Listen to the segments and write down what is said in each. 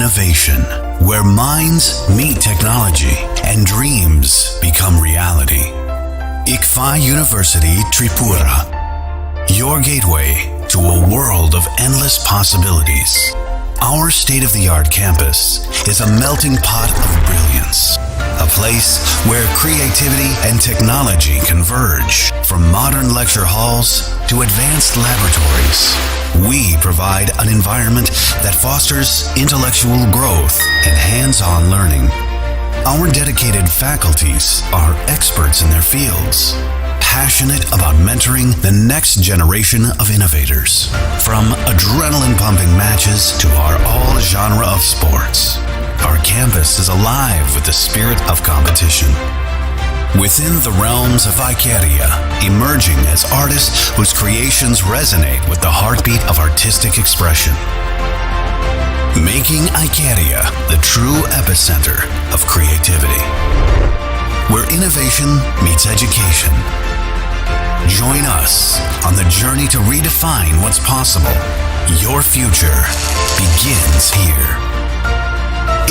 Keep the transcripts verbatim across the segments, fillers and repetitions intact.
Innovation, where minds meet technology and dreams become reality. ICFAI University Tripura, your gateway to a world of endless possibilities. Our state of the art campus is a melting pot of brilliance, a place where creativity and technology converge. From modern lecture halls to advanced laboratories, we provide an environment that fosters intellectual growth and hands on learning. Our dedicated faculties are experts in their fields, passionate about mentoring the next generation of innovators. From adrenaline pumping matches to our all genre of sports, our campus is alive with the spirit of competition. Within the realms of Icaria, emerging as artists whose creations resonate with the heartbeat of artistic expression. Making Icaria the true epicenter of creativity, where innovation meets education. Join us on the journey to redefine what's possible. Your future begins here.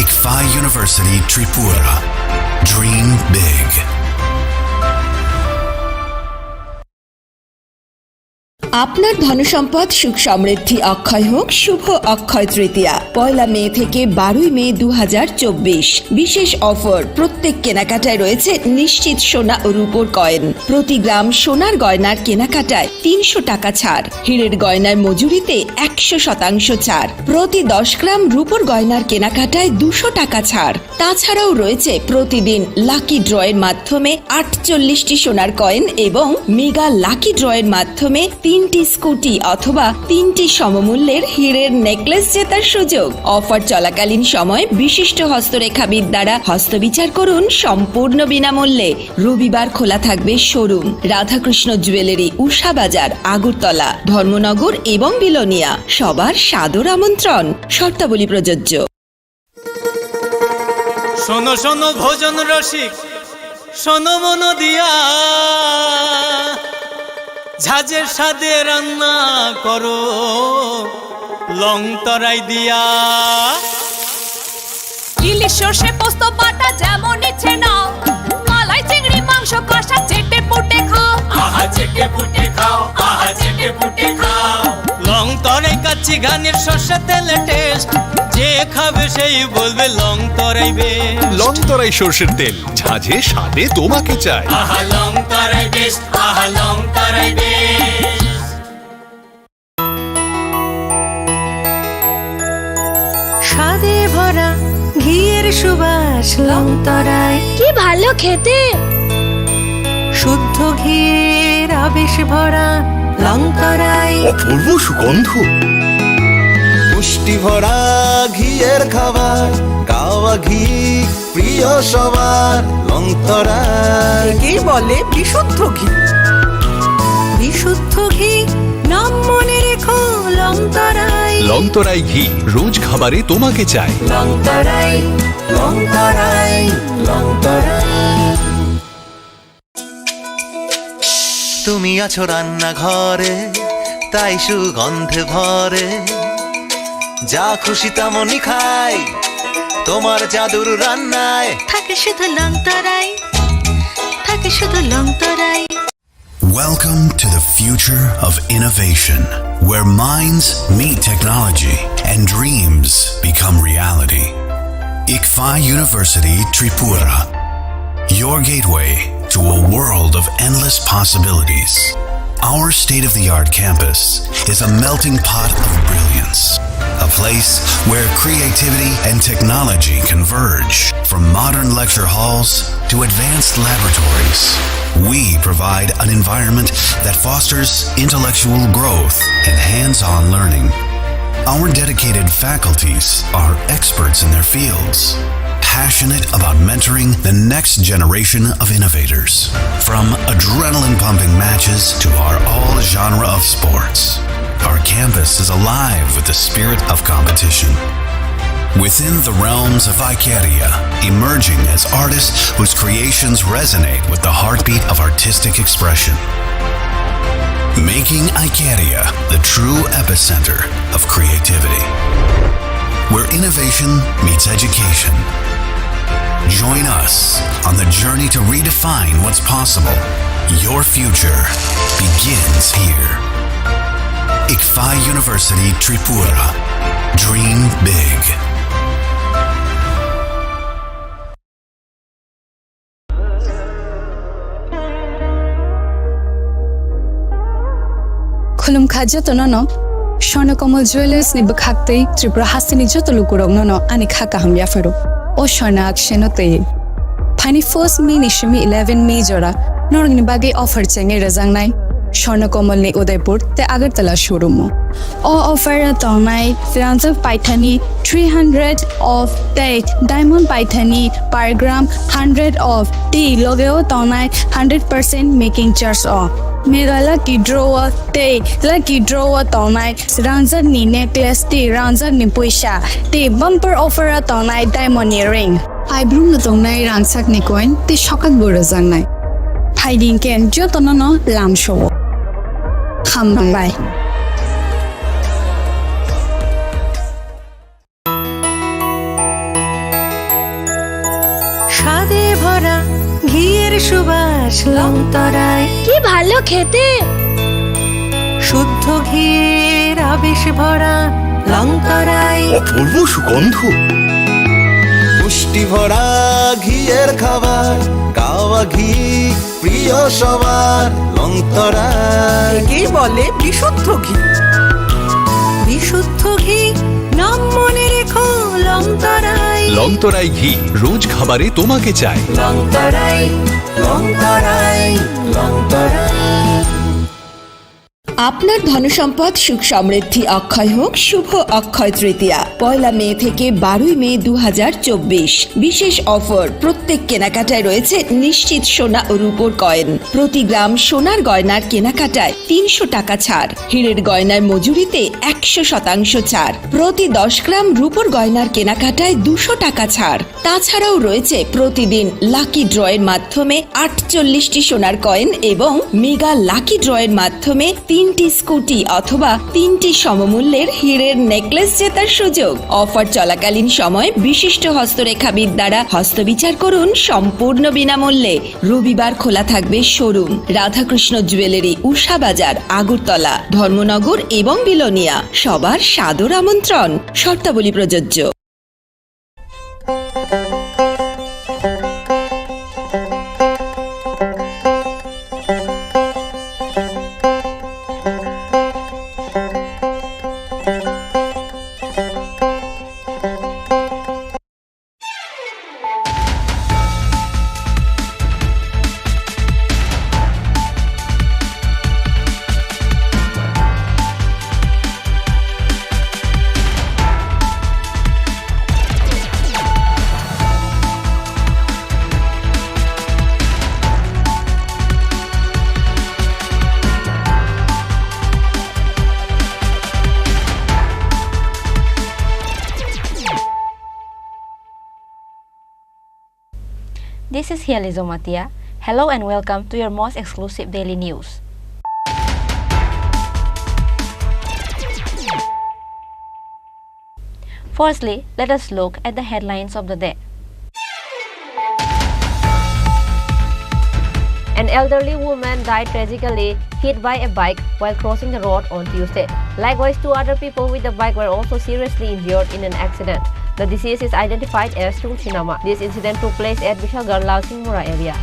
ICFAI University Tripura. Dream big. আপনার ধনসম্পদ সুখ সমৃদ্ধি অক্ষয় হোক শুভ অক্ষয় তৃতীয়া। পয়লা মে থেকে বারোই মে দু হাজার চব্বিশ। বিশেষ অফার, প্রত্যেক কেনাকাটায় রয়েছে নিশ্চিত সোনা ও রূপোর কয়েন। প্রতি গ্রাম সোনার গয়নার কেনাকাটায় তিনশো টাকা ছাড়। হীরের গয়নার মজুরিতে একশো শতাংশ ছাড়। প্রতি দশ গ্রাম রূপোর গয়নার কেনাকাটায় দুশো টাকা ছাড়। তাছাড়াও রয়েছে প্রতিদিন লাকি ড্রয়ের মাধ্যমে আটচল্লিশটি সোনার কয়েন এবং মেগা লাকি ড্রয়ের মাধ্যমে তিনটি স্কুটি অথবা তিনটি সমমূল্যের হীরের নেকলেস জেতার সুযোগ। অফার চলাকালীন সময় বিশিষ্ট হস্তরেখাবিদ দ্বারা হস্তবিচার করুন সম্পূর্ণ বিনামূল্যে। রবিবার খোলা থাকবে শোরুম রাধাকৃষ্ণ জুয়েলারি, উষা বাজার, আগরতলা, ধর্মনগর এবং বিলোনিয়া। সবার সাদর আমন্ত্রণ। শর্তাবলী প্রযোজ্য। শোনো শোনো ভোজন রসিক, শোনো মন দিয়া, ঝাঁঝের স্বাদে রান্না করো লং তরাই দিয়া। ইলিশ সর্ষে পোস্ত বাটা যেমন ইচ্ছে নাও, মালাই চিংড়ি মাংস কষা চেটে পুটে খাও। আহা চেটে পুটে খাও, আহা চেটে পুটে খাও। লং তরাই কাচ্চি ঘানির সর্ষে তেলে টেস্ট, যে খাবে সেই বলবে লং তরাই বেশ। লং তরাই সর্ষের তেল, ঝাঁঝে স্বাদে তোমাকে চাই। আহা লং তরাই বেশ, আহা লং তরাই বেশ। স্বাদে ভরা ঘিয়ের সুবাস লং তরাই। কি ভালো খেতে! শুদ্ধ ঘিয়ের আবেশ ভরা লং তরাই। অপূর্ব সুগন্ধ। পুষ্টি ভরা ঘিয়ের খাবার, গাওয়া ঘি প্রিয় সবার লং তরাই। একেই বলে বিশুদ্ধ ঘি। বিশুদ্ধ ঘি, নাম মনে রেখো লং তরাই। লং তরাই ঘি, রোজ খাবারে তোমাকে চাই। লং তরাই, লং তরাই, লং তরাই। তুমি আছো রান্নাঘরে, তাই সুগন্ধে ভরে। যা খুশি তেমনই খাই, তোমার জাদুর রান্নায়। থাকে শুধু লং তরাই, থাকে শুধু লং তরাই। Welcome to the future of innovation, where minds meet technology and dreams become reality. ICFAI University Tripura, your gateway to a world of endless possibilities. Our state of the art campus is a melting pot of brilliance, a place where creativity and technology converge. From modern lecture halls to advanced laboratories, we provide an environment that fosters intellectual growth and hands on learning. Our dedicated faculties are experts in their fields, passionate about mentoring the next generation of innovators. From adrenaline pumping matches to our all genre of sports, our campus is alive with the spirit of competition. Within the realms of Icaria, emerging as artists whose creations resonate with the heartbeat of artistic expression. Making Icaria the true epicenter of creativity. where innovation meets education. Join us on the journey to redefine what's possible. Your future begins here. ICFAI University Tripura. Dream big. Khulumkha jotono no Swarna Kamal Jewellers ni bwkhak tei Tripura hasteni joto lukurokno no ani kha kaham yapharo. O Swarna Akshay no tei. Phaini first May ni simi eleven May jora norokni bagwi offer chengwi rwjaknai Swarna Kamal ni Udaipur tei Agartala showroom o. O offer o tongnai rangjak paithani three hundred of tei diamond paithani per gram hundred of tei loge o tongnai hundred percent making charge o. Mega lucky draw o tei lucky draw o tongnai rangjak ni necklace tei rangjak ni puisa tei bumper offer o tongnai diamond ni ring. Phaibrum no tongnai rangchak ni coin tei sokak bo rwjaknai. Phaidi hwnkhe jotono no lamsao. Hambai. স্বাদে ভরা ঘিয়ের সুবাস লংতরাই। কি ভালো খেতে! শুদ্ধ ঘিয়ের আবেশ ভরা লংতরাই। অপূর্ব সুগন্ধ। পুষ্টি ভরা ঘিয়ের খাবার, গাওয়া ঘি প্রিয় সবার, লংতরাই। একেই বলে বিশুদ্ধ ঘি। বিশুদ্ধ ঘি, নাম মনে রেখো, লংতরাই। লংতরাই ঘি, রোজ খাবারে তোমাকে চাই। লংতরাই, লংতরাই, লংতরাই। আপনার ধনসম্পদ সুখ সমৃদ্ধি অক্ষয় হোক শুভ অক্ষয় তৃতীয়া। পয়লা মে থেকে বারোই মে দু হাজার চব্বিশ। বিশেষ অফার, প্রত্যেক কেনাকাটায় রয়েছে নিশ্চিত সোনা ও রূপোর কয়েন। প্রতি গ্রাম সোনার গয়নার কেনাকাটায় তিনশো টাকা ছাড়, হীরের গয়নার মজুরিতে একশো শতাংশ ছাড়, প্রতি দশ গ্রাম রূপোর গয়নার কেনাকাটায় দুশো টাকা ছাড়। তাছাড়াও রয়েছে প্রতিদিন লাকি ড্রয়ের মাধ্যমে আটচল্লিশটি সোনার কয়েন এবং মেগা লাকি ড্রয়ের মাধ্যমে তিনটি স্কুটি অথবা তিনটি সমমূল্যের হীরের নেকলেস জেতার সুযোগ। অফার চলাকালীন সময় বিশিষ্ট হস্তরেখাবিদ দ্বারা হস্তবিচার করুন সম্পূর্ণ বিনামূল্যে। রবিবার খোলা থাকবে শোরুম। রাধাকৃষ্ণ জুয়েলারি, উষা বাজার, আগরতলা, ধর্মনগর এবং বিলোনিয়া। সবার সাদর আমন্ত্রণ। শর্তাবলী প্রযোজ্য। This is Hiali Zomatia. Hello and welcome to your most exclusive daily news. Firstly, let us look at the headlines of the day. An elderly woman died tragically, hit by a bike while crossing the road on Tuesday. Likewise, two other people with the bike were also seriously injured in an accident. The deceased is identified as Tulsi Nama. This incident took place at Bishalgarh Lalsing Mura area.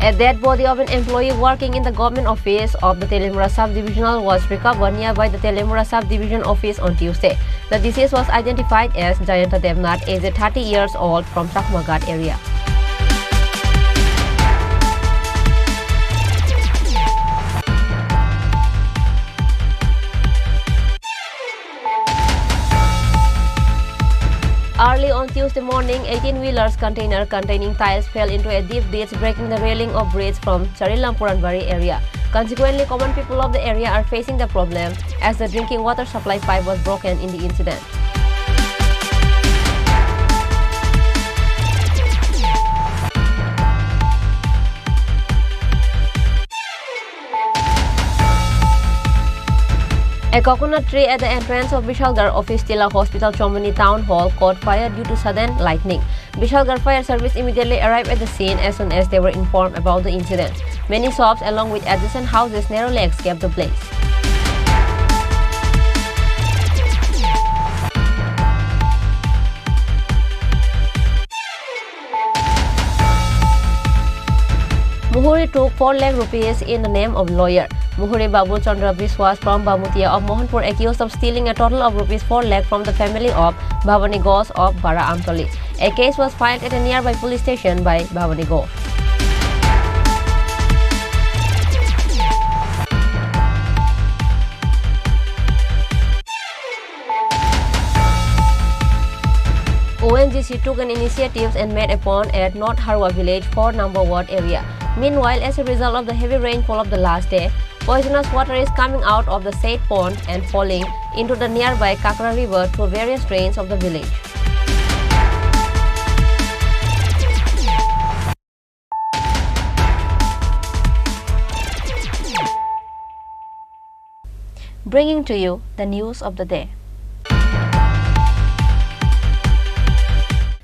A dead body of an employee working in the government office of the Teliamura subdivisional was recovered nearby the Teliamura subdivision office on Tuesday. The deceased was identified as Jayanta Devnath, aged thirty years old, from Chakmaghat area. Early on Tuesday morning, eighteen-wheelers container containing tiles fell into a deep ditch, breaking the railing of bridge from Charillam Puranbari area. Consequently, common people of the area are facing the problem as the drinking water supply pipe was broken in the incident. A coconut tree at the entrance of Bishalgarh Office Tila Hospital Chomoni Town Hall caught fire due to sudden lightning. Bishalgarh Fire Service immediately arrived at the scene as soon as they were informed about the incident. Many shops along with adjacent houses narrowly escaped the blaze. Muhuri took four lakh rupees in the name of lawyer. Muhuri Babu Chandra Biswas from Bamutia of Mohanpur accused of stealing a total of rupees four lakh from the family of Bhavani Ghosh of Bara Amtali. A case was filed at a nearby police station by Bhavani Ghosh. O N G C took an initiative and made a pond at North Harwa village, four number ward area. Meanwhile, as a result of the heavy rainfall of the last day, poisonous water is coming out of the said pond and falling into the nearby Kakra River through various drains of the village. Bringing to you the news of the day.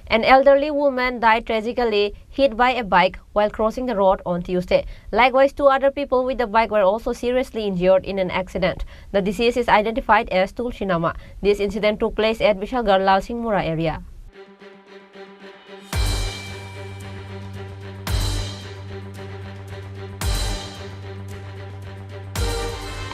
An elderly woman died tragically, hit by a bike while crossing the road on Tuesday. Likewise, two other people with the bike were also seriously injured in an accident. The deceased is identified as Tulsi Nama. This incident took place at Bishalgarh Lalsingmura area.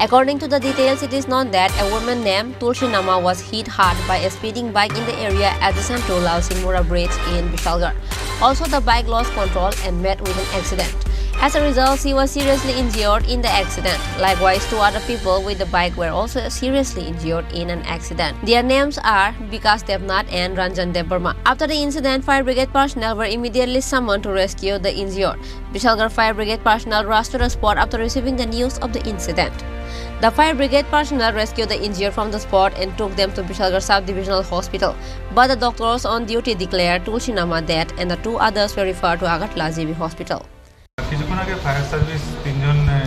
According to the details, it is known that a woman named Tulsi Nama was hit hard by a speeding bike in the area adjacent to Lalsingmura Bridge in Bishalgarh. Also, the bike lost control and met with an accident. As a result, she was seriously injured in the accident. Likewise, two other people with the bike were also seriously injured in an accident. Their names are Bikash Debnath and Ranjan Debbarma. After the incident, fire brigade personnel were immediately summoned to rescue the injured. Bishalgarh Fire Brigade personnel rushed to the spot after receiving the news of the incident. The fire brigade personnel rescued the injured from the spot and took them to Bishalgarh Sub-Divisional Hospital, but the doctors on duty declared Tulsi Nama dead and the two others were referred to Agartala G B Hospital. কিছুক্ষণ আগে fire service তিনজন, আহ,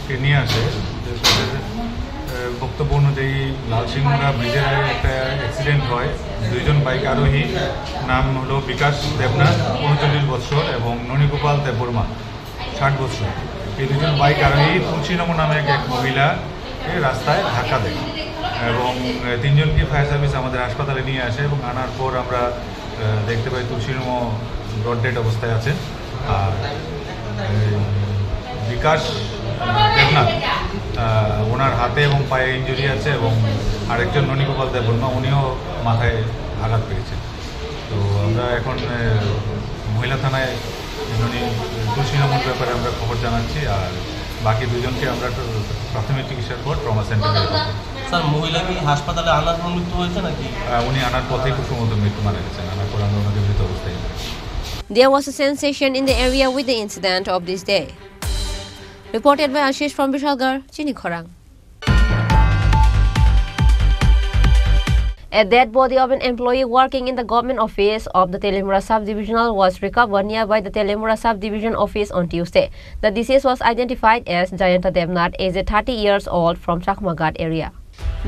কে নিয়ে আসে। যে তাদের, আহ, বক্তব্য অনুযায়ী লালসিংহরা ব্রিজের আগে একটা অ্যাক্সিডেন্ট হয়। দুইজন বাইক আরোহী, নাম হলো বিকাশ দেবনাথ, ঊনচল্লিশ বছর, এবং ননীগোপাল দেববর্মা, ষাট বছর। এই দুজন বাইক আরোহী তুলসী নগর নামে এক, এক মহিলা এই রাস্তায় ধাক্কা দেয় এবং, আহ, তিনজনকে ফায়ার সার্ভিস আমাদের হাসপাতালে নিয়ে আসে এবং আনার পর আমরা, আহ, দেখতে পাই তুলসী নগর ব্রড ডেড অবস্থায় আছে। আর, আহ, বিকাশ, আহ, দেবনাথ, আহ, ওনার হাতে এবং পায়ে ইনজুরি আছে এবং আরেকজন ননীগোপাল দেববর্মা, উনিও মাথায় আঘাত পেয়েছেন। তো আমরা এখন, আহ, মহিলা থানায় ননী তুলসী নগর ব্যাপারে আমরা খবর জানাচ্ছি, আর বাকি দুজনকে আমরা প্রাথমিক চিকিৎসার পর ট্রমা সেন্টারে রেফার করছি। স্যার, মহিলা কি হাসপাতালে আনার পর মৃত্যু হয়েছে নাকি? আহ, উনি আনার পথেই খুব সম্ভবত মৃত্যু, মারা গেছেন। আনার পর আমরা ওনাকে মৃত অবস্থায় There was a sensation in the area with the incident of this day. Reported by Ashish from Bishalgarh, Chini Khorang. A dead body of an employee working in the government office of the Teliamura sub-divisional was recovered nearby the Teliamura sub-division office on Tuesday. The deceased was identified as Jayanta Debnath, aged thirty years old, from Chakmaghat area.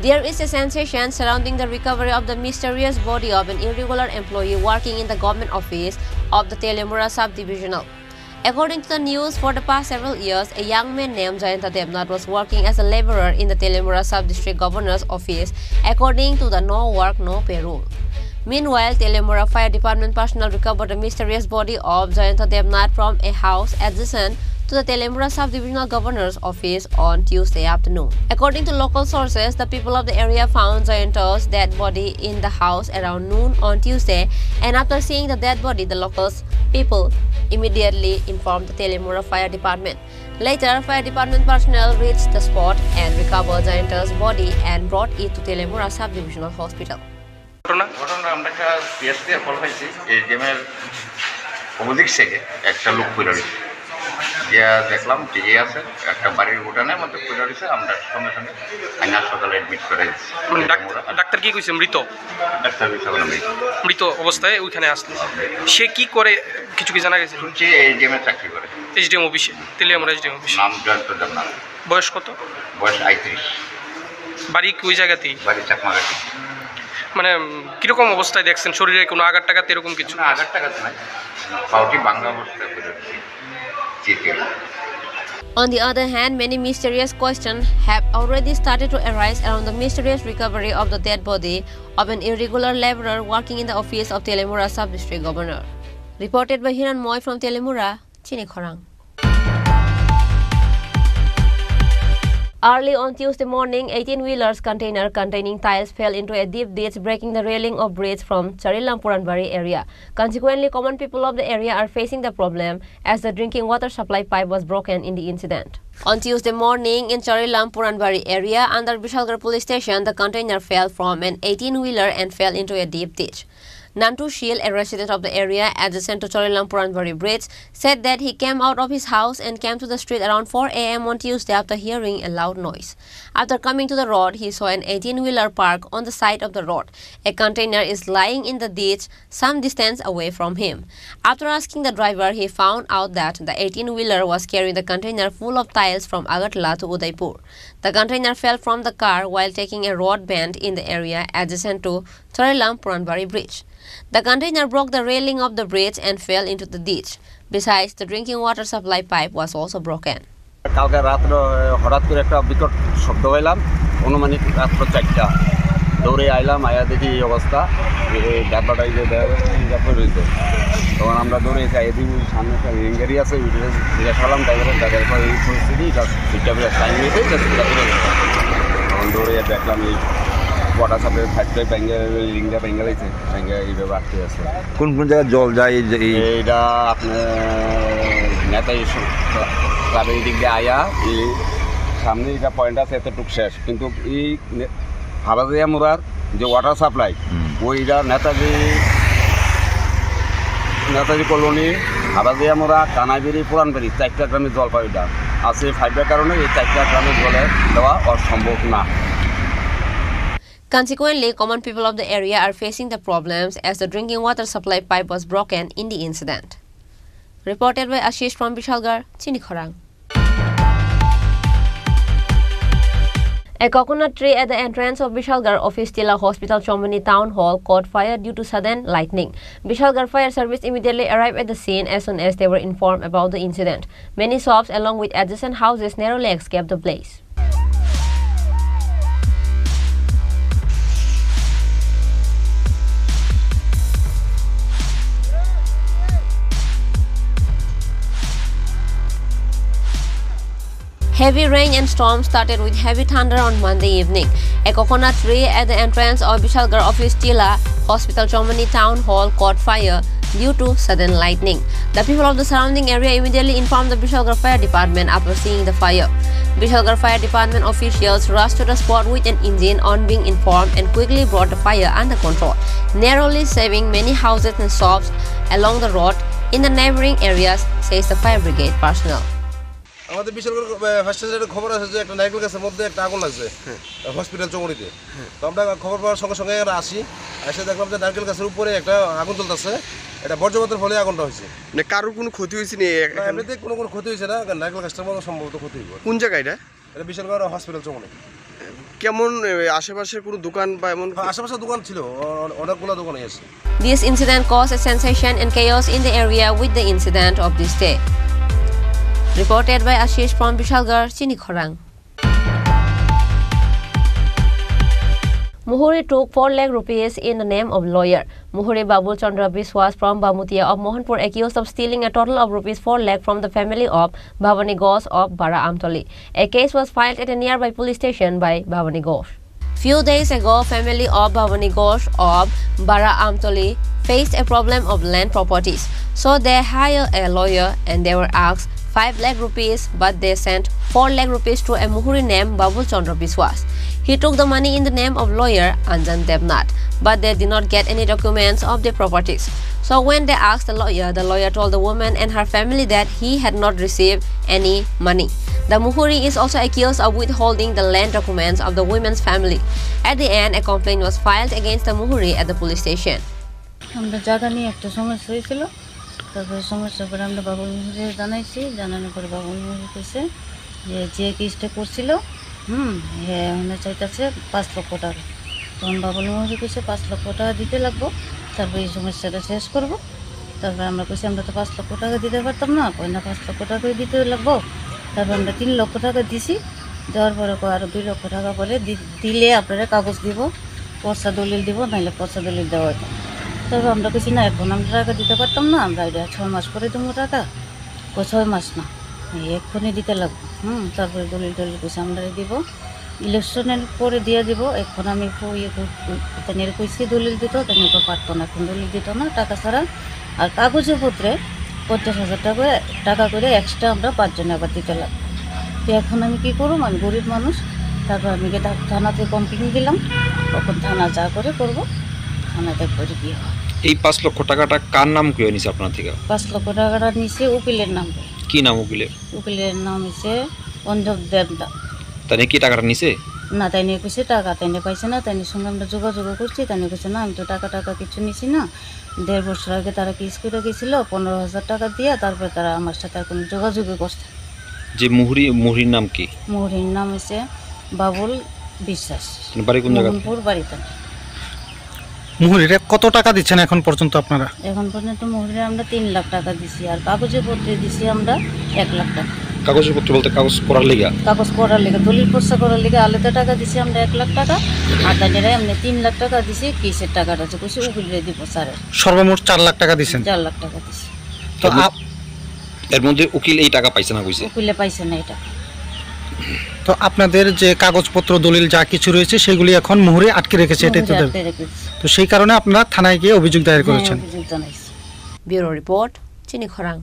There is a sensation surrounding the recovery of the mysterious body of an irregular employee working in the government office of the Teliamura sub-divisional. According to the news, for the past several years, a young man named Jayanta Debnath was working as a laborer in the Teliamura sub-district governor's office, according to the no work, no pay rule. Meanwhile, Teliamura Fire Department personnel recovered the mysterious body of Jayanta Debnath from a house adjacent to the Teliamura sub-divisional governor's office on Tuesday afternoon. According to local sources, the people of the area found Jayanta's dead body in the house around noon on Tuesday, and after seeing the dead body, the locals people immediately informed the Teliamura Fire Department. Later, fire department personnel reached the spot and recovered Jayanta's body and brought it to Teliamura Sub-Divisional Hospital. ঘটনা? ঘটনা আমরা একটা পিএসসি এ কল পাইছি, এজিএম এর অপোজিট সাইডে একটা লোক পড়ে রয়েছে। গিয়া দেখলাম ঠিকই আছে, একটা বাড়ির উঠানের মধ্যে পড়ে রয়েছে। আমরা সঙ্গে সঙ্গে আমি হাসপাতালে অ্যাডমিট করে দিচ্ছি। মানে ডাক্তার, আমরা ডাক্তার কি কইছে? মৃত? ডাক্তার কইছে ওখানে মৃত। মৃত অবস্থায় ওইখানে আসলে। হ্যাঁ, মৃত। সে কি করে, কিছু কি জানা গেছে? শুনছি এজিএম এ চাকরি করে। এসডিএম অফিসে, তেলিয়ামুড়া এসডিএম অফিসে। নাম জয়ন্ত দেবনাথ। বয়স কত? বয়স আটত্রিশ। বাড়ি কি ওই জায়গাতেই? বাড়ি চাকমাঘাটি। মানে, উম, কিরকম অবস্থায় দেখছেন? শরীরে কোনো আঘাত টাঘাত এরকম কিছু? না, আঘাত টাঘাত নাই, পাওটি ভাঙা অবস্থায় পড়ে রয়েছে। জি, জি। On the other hand, many mysterious questions have already started to arise around the mysterious recovery of the dead body of an irregular laborer working in the office of Teliamura Sub-District Governor. Reported by Hiran Moy from Teliamura, Chini Khorang. Early on Tuesday morning, eighteen-wheelers container containing tiles fell into a deep ditch, breaking the railing of bridge from Charilam Puranbari area. Consequently, common people of the area are facing the problem as the drinking water supply pipe was broken in the incident. On Tuesday morning, in Charilam Puranbari area under Bishalgarh Police Station, the container fell from an eighteen-wheeler and fell into a deep ditch. Nantu Shil, a resident of the area adjacent to Charilam Puranbari Bridge, said that he came out of his house and came to the street around four a m on Tuesday after hearing a loud noise. After coming to the road, he saw an eighteen-wheeler parked on the side of the road. A container is lying in the ditch some distance away from him. After asking the driver, he found out that the eighteen-wheeler was carrying the container full of tiles from Agartala to Udaipur. The container fell from the car while taking a road bend in the area adjacent to Charilam Puranbari Bridge. The container broke the railing of the bridge and fell into the ditch. Besides, the drinking water supply pipe was also broken. কালকে রাত্রে হঠাৎ করে একটা বিকট শব্দ পাইলাম, অনুমানিক রাত্র চারটা। দৌড়ে আইলাম, আয়া দেখি এই অবস্থা, এই ডাব্বাটা এই যে ব্যাপার হয়েছে। তখন আমরা দৌড়ে এসে এদিন সামনে একটা রিং গাড়ি আছে, ওইটা জিজ্ঞাসা করলাম ড্রাইভারের, ড্রাইভার এই পরিস্থিতি, just দুইটা বেলা টাইম হয়েছে, just দুইটা বেলা। তখন দৌড়ে দেখলাম এই ওয়াটার সাপ্লাই পাইপটাই ভেঙে, রিংটা ভেঙে লাইছে। ভেঙে এইভাবে আটকে আছে। কোন কোন জায়গায় জল যায় এই যে এই? এইটা আপনার নেতাজি স-, ক্লাবের দিক দিয়ে আয়া, এই সামনে এটা পয়েন্ট আছে, এতটুক শেষ। কিন্তু এই নে-, হাবাজাইয়া মোড়ার যে ওয়াটার সাপ্লাই, হুম। ওইটা নেতাজি, নেতাজি কলোনি, হাবাজাইয়া মোড়া, কানাইবেড়ি, পুরানবেড়ি, চারটা গ্রামে জল পায় ওইটা। আর সেই পাইপের কারণে এই চারটা গ্রামে জলে দেওয়া অসম্ভব না। Consequently, common people of the area are facing the problems as the drinking water supply pipe was broken in the incident. Reported by Ashish from Bishalgarh, Chini Khorang. A coconut tree at the entrance of Bishalgarh Office Tila Hospital Chomoni Town Hall caught fire due to sudden lightning. Bishalgarh Fire Service immediately arrived at the scene as soon as they were informed about the incident. Many shops along with adjacent houses narrowly escaped the blaze. Heavy rain and storm started with heavy thunder on Monday evening. A coconut tree at the entrance of Bishalgarh Office Tila Hospital Chomoni Town Hall caught fire due to sudden lightning. The people of the surrounding area immediately informed the Bishalgarh Fire Department after seeing the fire. Bishalgarh Fire Department officials rushed to the spot with an engine on being informed and quickly brought the fire under control, narrowly saving many houses and shops along the road in the neighboring areas, says the fire brigade personnel. আমাদের বিশালগড়, আহ, ফায়ার স্টেশনের খবর আছে যে একটা নারকেল গাছের মধ্যে একটা আগুন লাগছে, হ্যাঁ। হসপিটাল চৌমুহনীতে। হ্যাঁ। তো আমরা খবর পাওয়ার সঙ্গে সঙ্গে এখানে আসি, এসে দেখলাম যে নারকেল গাছের উপরে একটা আগুন জ্বলতেছে, এটা বজ্রপাতের ফলে আগুনটা হয়েছে। মানে কারোর কোনো ক্ষতি হয়েছে নি এ-, না, এখানে? এমনিতে কোনো, কোনো ক্ষতি হয়েছে না, কারণ নারকেল গাছটার মতো সম্ভবত ক্ষতি হইব। কোন জায়গা এটা? এটা বিশালগড় হসপিটাল চৌমুহনী। কেমন, এ, আশেপাশে কোনো দোকান বা এমন? হ্যাঁ, আশেপাশে দোকান ছিল, অ-, অ-, অনেকগুলো দোকানই আছে। This incident caused a sensation and chaos in the area with the incident of this day. Reported by Ashish from Bishalgarh, Chini Khorang. Muhuri took four lakh rupees in the name of lawyer. Muhuri Babul Chandra Biswas from Bamutia of Mohanpur accused of stealing a total of rupees four lakh from the family of Bhavani Ghosh of Bara Amtoli. A case was filed at a nearby police station by Bhavani Ghosh. Few days ago, family of Bhavani Ghosh of Bara Amtoli faced a problem of land properties. So they hired a lawyer and they were asked five lakh rupees, but they sent four lakh rupees to a Muhuri named Babul Chandra Biswas. He took the money in the name of lawyer Anjan Debnath, but they did not get any documents of the properties. So when they asked the lawyer, the lawyer told the woman and her family that he had not received any money. The Muhuri is also accused of withholding the land documents of the woman's family. At the end, a complaint was filed against the Muhuri at the police station. আমরা জায়গা নিয়ে একটা সমস্যা হয়েছিল, তারপরে সমস্যার পরে আমরা বাবুল মুহুরিরে জানাইছি, জানানোর পরে বাবুল মুহুরি কইছে যে, যে কেসটা করছিল হুম, হ্যাঁ, মানে চাইতেছে পাঁচ লক্ষ টাকা। তখন বাবুল মহাজী কইছে, "পাঁচ লক্ষ টাকা দিতে লাগবো, তারপরে এই সমস্যাটা শেষ করবো।" তারপরে আমরা কইছি, "আমরা তো পাঁচ লক্ষ টাকা দিতে পারতাম না।" কয়, "না, পাঁচ লক্ষ টাকাই দিতে লাগবো।" তারপর আমরা তিন লক্ষ টাকা দিছি। দেওয়ার পরে কয়, "আরো দুই লক্ষ টাকা পরে দি-, দিলে আপনারা কাগজ দিব, পর্চা দলিল দিব, নাইলে পর্চা দলিল দেওয়া হইতো।" তারপর আমরা কইছি, "না, এখন আমরা টাকা দিতে পারতাম না, আমরা এটা ছয় মাস পরে দেবো টাকা।" কয়, "ছয় মাস না, এই এক্ষুনি দিতে লাগবো।" হুম, তারপরে দলিল টলিল কইছে আমরা দিব, ইলেকশনের পরে দিয়ে দিব। এখন আমি ফো-, ইয়ে কর-, তাদের কইছি দলিল দিত, তাই নিয়ে পারতো না, এখন দলিল দিত না টাকা ছাড়া। আর কাগজে পত্রে পঞ্চাশ হাজার টাকা, টাকা করে এক্সট্রা আমরা পাঁচজনে আবার দিতে লাগবো। তো এখন আমি কি করবো? আমি গরিব মানুষ, তারপর আমি গিয়ে থা-, থানাতে কমপ্লেন দিলাম, তখন থানা যা করে করবো, থানা দেখবো যে কি হয়। এই পাঁচ লক্ষ টাকাটা কার নাম করে নিছে আপনার থেকে? পাঁচ লক্ষ টাকাটা নিছে উকিলের নাম করে। কি নাম উকিলের? উকিলের নাম হচ্ছে অঞ্জব দেবদা। তাই নাকি টাকাটা নিছে? না, তাই নিয়ে কইছে টাকা তাই নিয়ে পাইছে না, তাই নিয়ে সঙ্গে আমরা যোগাযোগ করছি, তাই নিয়ে কইছে, "না, আমি তো টাকা টাকা কিছু নিছি না।" দেড় বছর আগে তারা কেস করে গেছিল, পনেরো হাজার টাকা দিয়া তারপরে তারা আমার সাথে আর কোনো যোগাযোগই করছে না। যে মুহুরি, মুহুরির নাম কি? মুহুরির নাম হচ্ছে বাবুল বিশ্বাস। মানে বাড়ি কোন জায়গাতে? মোহনপুর বাড়িতে। মুহুরিরে কত টাকা দিচ্ছেন এখন পর্যন্ত আপনারা? এখন পর্যন্ত মুহুরিরে আমরা তিন লাখ টাকা দিছি, আর কাগজে পত্রে দিছি আমরা এক লাখ টাকা। কাগজে পত্রে বলতে কাগজ করার লেগা? কাগজ করার লেগা, দলিল পর্চা করার লেগা আলাদা টাকা দিছি আমরা এক লাখ টাকা, আর তাদের এমনি তিন লাখ টাকা দিছি, কেসের টাকাটা যে কইছে উকিলরে দিব স্যারের। সর্বমোট চার লাখ টাকা দিছেন? চার লাখ টাকা দিছি। তো এর মধ্যে আপ-, এর মধ্যে উকিল এই টাকা পাইছে না কইছে? উকিলে পাইছে না এটা। তো আপনাদের যে কাগজপত্র, দলিল যা কিছু রয়েছে, সেগুলি এখন মুহুরি আটকে রেখেছে, এটাই তো মুহুরি দাবি? আটকে রেখেছে। তো সেই কারণে আপনারা থানায় গিয়ে অভিযোগ দায়ের হ্যাঁ, করেছেন? অভিযোগ জানাইছি। Bureau report, Chini Khorang.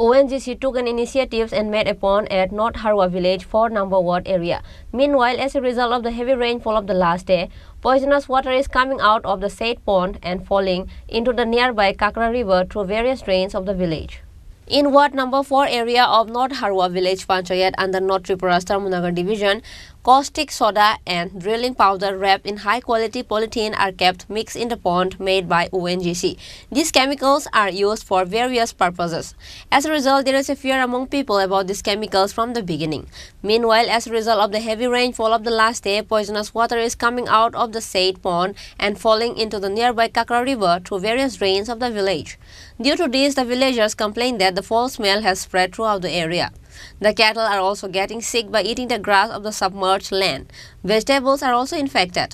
O N G C took an initiative and made a pond at North Harwa village, four number ward area. Meanwhile, as a result of the heavy rainfall of the last day, poisonous water is coming out of the said pond and falling into the nearby Kakra River through various drains of the village. In Ward number four area of North Harwa Village Panchayat under North Tripura Star Munagar Division, caustic soda and drilling powder wrapped in high quality polythene are kept mixed in the pond made by O N G C. These chemicals are used for various purposes. As a result, there is a fear among people about these chemicals from the beginning. Meanwhile, as a result of the heavy rainfall of the last day, poisonous water is coming out of the said pond and falling into the nearby Kakra River through various drains of the village. Due to this, the villagers complain that the foul smell has spread throughout the area. The cattle are also getting sick by eating the grass of the submerged land. Vegetables are also infected.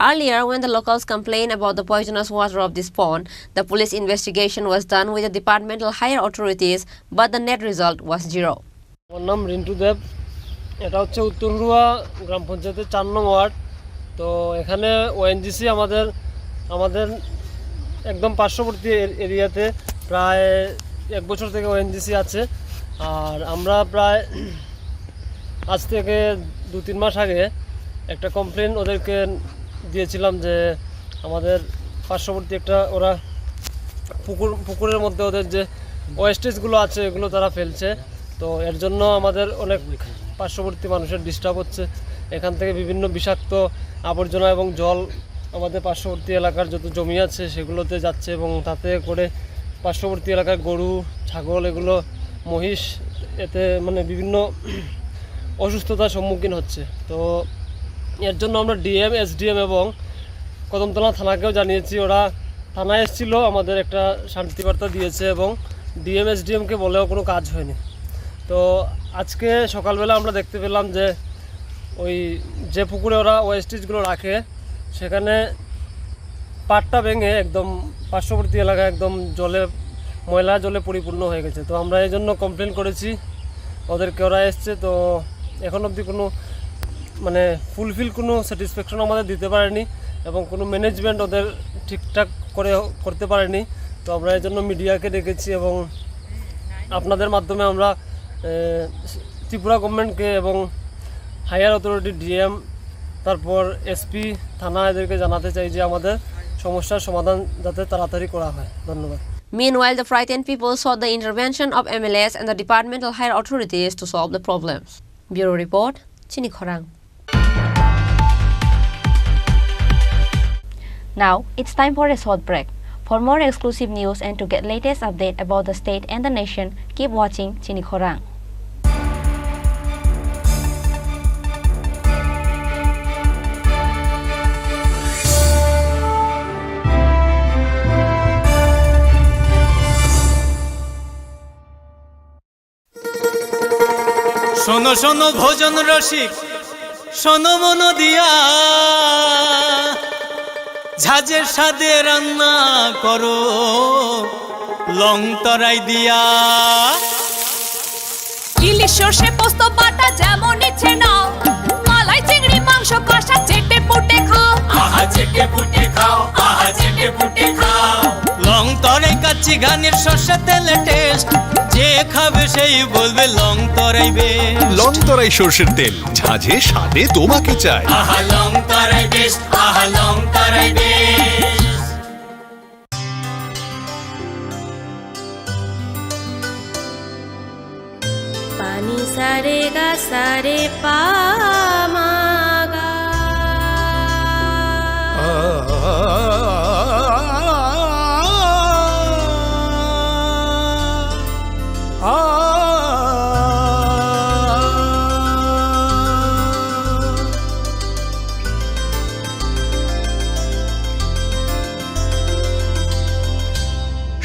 Earlier, when the locals complained about the poisonous water of this pond, the police investigation was done with the departmental higher authorities, but the net result was zero. আমার নাম রিন্টু দেব। এটা হচ্ছে উত্তর হুড়ুয়া গ্রাম পঞ্চায়েতের চার নং ওয়ার্ড। তো এখানে ওএনজিসি আমাদের, আমাদের একদম পার্শ্ববর্তী এর-, এরিয়াতে প্রায় এক বছর থেকে ওএনজিসি আছে। আর আমরা প্রায় আজ থেকে দু তিন মাস আগে একটা কমপ্লেন ওদেরকে দিয়েছিলাম যে আমাদের পার্শ্ববর্তী একটা ওরা পুকুর, পুকুরের মধ্যে ওদের যে ওয়েস্টেজগুলো আছে এগুলো তারা ফেলছে। তো এর জন্য আমাদের অনেক পার্শ্ববর্তী মানুষের ডিস্টার্ব হচ্ছে। এখান থেকে বিভিন্ন বিষাক্ত আবর্জনা এবং জল আমাদের পার্শ্ববর্তী এলাকার যত জমি আছে সেগুলোতে যাচ্ছে এবং তাতে করে পার্শ্ববর্তী এলাকার গরু, ছাগল, এগুলো, মহিষ, এতে মানে বিভিন্ন অসুস্থতার সম্মুখীন হচ্ছে। তো এর জন্য আমরা ডিএম, এসডিএম এবং কদমতলা থানাকেও জানিয়েছি। ওরা থানায় এসেছিল, আমাদের একটা শান্তি বার্তা দিয়েছে এবং ডিএম, এসডিএমকে বলেও কোনো কাজ হয়নি। তো আজকে সকালবেলা আমরা দেখতে পেলাম যে ওই যে পুকুরে ওরা ওয়েস্টেজগুলো রাখে, সেখানে পাড়টা ভেঙে একদম পার্শ্ববর্তী এলাকা একদম জলে, ময়লা জলে পরিপূর্ণ হয়ে গেছে। তো আমরা এই জন্য কমপ্লেন করেছি ওদেরকে, ওরা এসছে। তো এখন অবধি কোনো মানে ফুলফিল কোনো স্যাটিসফ্যাকশন আমাদের দিতে পারেনি এবং কোনো ম্যানেজমেন্ট ওদের ঠিকঠাক করে করতে পারেনি। তো আমরা এই জন্য মিডিয়াকে ডেকেছি এবং আপনাদের মাধ্যমে আমরা, এ, ত্রিপুরা গভর্নমেন্টকে এবং হায়ার অথরিটি, ডিএম, তারপর এসপি, থানা, এদেরকে জানাতে চাই যে আমাদের সমস্যার সমাধান যাতে তাড়াতাড়ি করা হয়। ধন্যবাদ। Meanwhile, the frightened people sought the intervention of M L As and the departmental higher authorities to solve the problems. Bureau report, Chini Khorang. Now, it's time for a short break. For more exclusive news and to get latest update about the state and the nation, keep watching Chini Khorang. শোনো শোনো ভোজন রসিক, শোনো মন দিয়া, ঝাঁঝের স্বাদে রান্না করো লং তরাই দিয়া। ইলিশ সর্ষে পোস্ত বাটা যেমন ইচ্ছে নাও, মালাই চিংড়ি মাংস কষা চেটে পুটে খাও। আহা চেটে পুটে খাও, আহা চেটে পুটে খাও। লং তরাই কাচ্চি ঘানির সর্ষে তেলে টেস্ট, যে খাবে সেই বলবে লং তরাই বেশ। লং তরাই সর্ষের তেল, ঝাঁঝে স্বাদে তোমাকে চাই। আহা লং তরাই বেশ, আহা লং তরাই বেশ। Pani sare ga sare pa ma ga.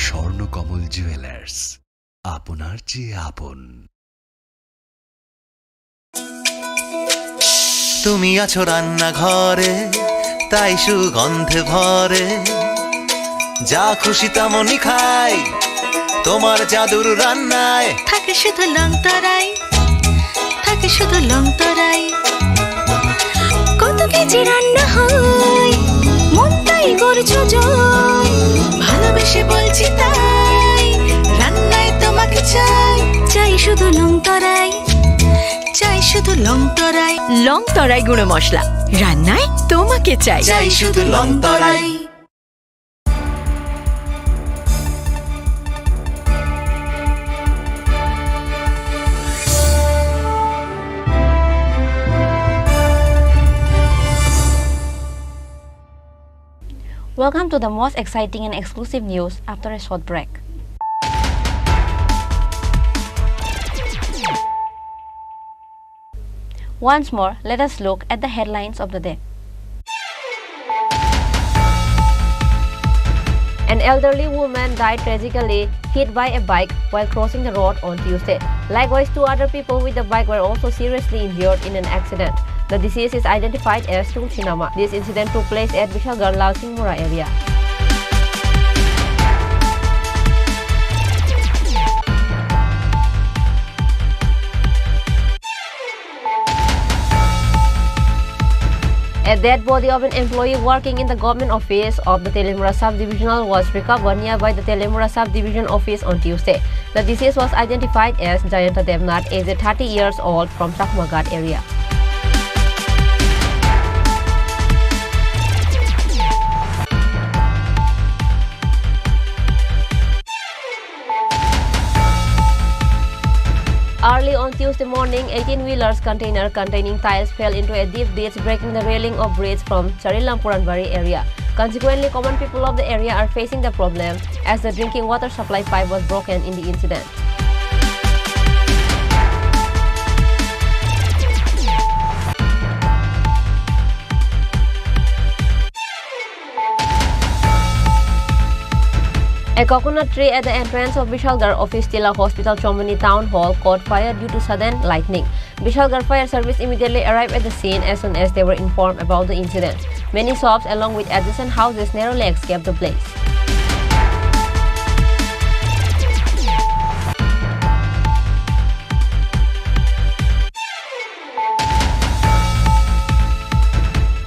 Swarnakamal jewellers, আপনার চেয়ে আপন। তুমি আছো রান্নাঘরে, তাই সুগন্ধে ভরে। যা খুশি তেমনই খাই, তোমার জাদুর রান্নায়। থাকে শুধু লং তরাই, থাকে শুধু লং তরাই। কত কেজি রান্না হয়, মনটাই করছো জয়। ভালোবেসে বলছি তাই, রান্নায় তোমাকে চাই। চাই শুধু লং তরাই, চাই শুধু লং তরাই। লং তরাই গুঁড়ো মশলা, রান্নায় তোমাকে চাই। চাই শুধু লং তরাই। Welcome to the most exciting and exclusive news after a short break. Once more, let us look at the headlines of the day. An elderly woman died tragically, hit by a bike while crossing the road on Tuesday. Likewise, two other people with the bike were also seriously injured in an accident. The deceased is identified as Chung Chinama. This incident took place at Bishalgarh Lalsingmura area. A dead body of an employee working in the government office of the Teliamura subdivisional was recovered nearby the Teliamura subdivision office on Tuesday. The deceased was identified as Jayanta Devnath, aged thirty years old, from Chakmaghat area. Early on Tuesday morning, eighteen-wheelers container containing tiles fell into a deep ditch, breaking the railing of bridge from Charilam Puranbari area. Consequently, common people of the area are facing the problem as the drinking water supply pipe was broken in the incident. A coconut tree at the entrance of Bishalgarh Office Tila Hospital Chomoni Town Hall caught fire due to sudden lightning. Bishalgarh Fire Service immediately arrived at the scene as soon as they were informed about the incident. Many shops along with adjacent houses narrowly escaped the blaze.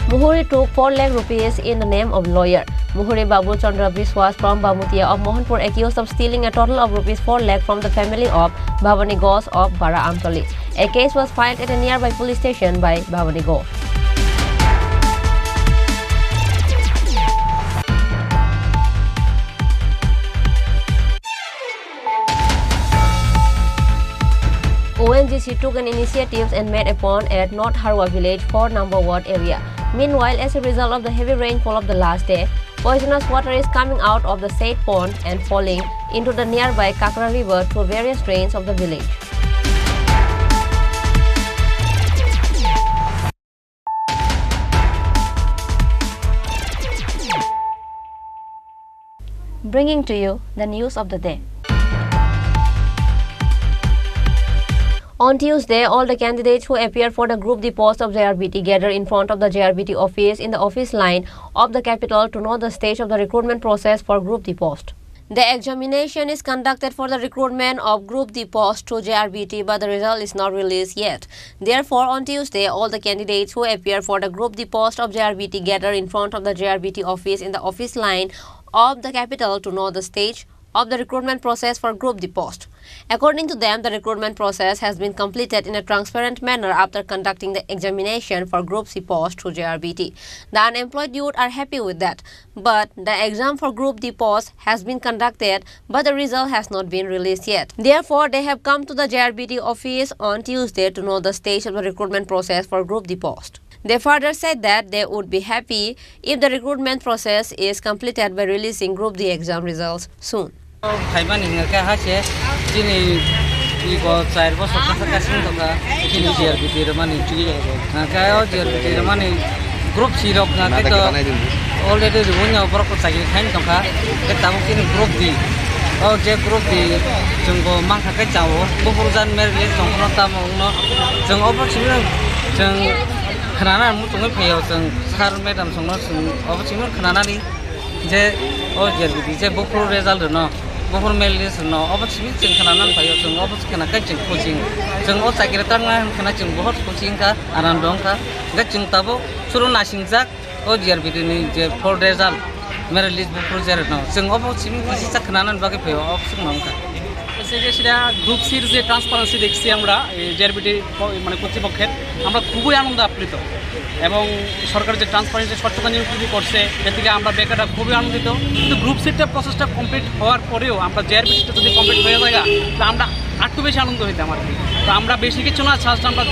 Muhuri took four lakh rupees in the name of lawyer. Muhuri Babu Chandra Biswas from Bamutia of Mohanpur accused of stealing a total of rupees four lakh from the family of Bhavani Ghosh of Bara Amtali. A case was filed at a nearby police station by Bhavani Ghosh. O N G C took an initiative and made a pond at North Harwa village, four number ward area. Meanwhile, as a result of the heavy rainfall of the last day, poisonous water is coming out of the said pond and falling into the nearby Kakra river through various drains of the village. Bringing to you the news of the day. On Tuesday, all the candidates who appear for the Group D post of J R B T gathered in front of the J R B T office in the office line of the capital to know the stage of the recruitment process for Group D post. The examination is conducted for the recruitment of Group D post to J R B T, but the result is not released yet. Therefore, on Tuesday, all the candidates who appear for the Group D post of J R B T gathered in front of the J R B T office in the office line of the capital to know the stage of the recruitment process for Group D post. According to them, the recruitment process has been completed in a transparent manner after conducting the examination for Group C post through J R B T. The unemployed youth are happy with that, but the exam for Group D post has been conducted, but the result has not been released yet. Therefore, they have come to the J R B T office on Tuesday to know the stage of the recruitment process for Group D post. They further said that they would be happy if the recruitment process is completed by releasing Group D exam results soon. Khaimani hingkha khe ha se chini iko char bosor kasa kasing tongkha chini G R B T rwmani. Hingkha o G R B T rwmani Group C rok hingkha khe to already rwui no borok ko chakri khain tongkha. Khe tabuk chini Group D, o je Group D chwng bo mankha khe chao. Buphuru jan merit list tongphano tamo wngno chwng obo chini chwng khnana muchungwi phaio chwng sir madam songno chwng obo chini khnanani. Je o G R B T je buphuru result rwno, buphuru merit list rwno, obo simi chwng khna nang phaio, chwng obo khna khe chwng coaching, chwng o chakiri tangna hwn khna chwng bohot coaching kha, aram dong kha, hwnkhe chwng tabuk suru nasingjak o G R B T ni je fourth result, merit list buphuru je rwno, chwng obo simi kisa khna nang bagwi phaio, obo chwng nang kha. সেটা গ্রুপ সির যে ট্রান্সপারেন্সি দেখছি আমরা, এই জেআরবিটি প-, মানে কর্তৃপক্ষের, আমরা খুবই আনন্দ আপ্লুত। এবং সরকার যে ট্রান্সপারেন্সি স্বচ্ছতা নিয়োগ যদি করছে, এদিকে আমরা বেকাররা খুবই আনন্দিত। কিন্তু গ্রুপ সিটা প্রসেসটা কমপ্লিট হওয়ার পরেও আমরা জেআরবিটিটা যদি কমপ্লিট হয়ে যায়, তা আমরা আরেকটু বেশি আনন্দ হইতাম আর কি। তো আমরা বেশি কিছু না, জাস্ট আমরা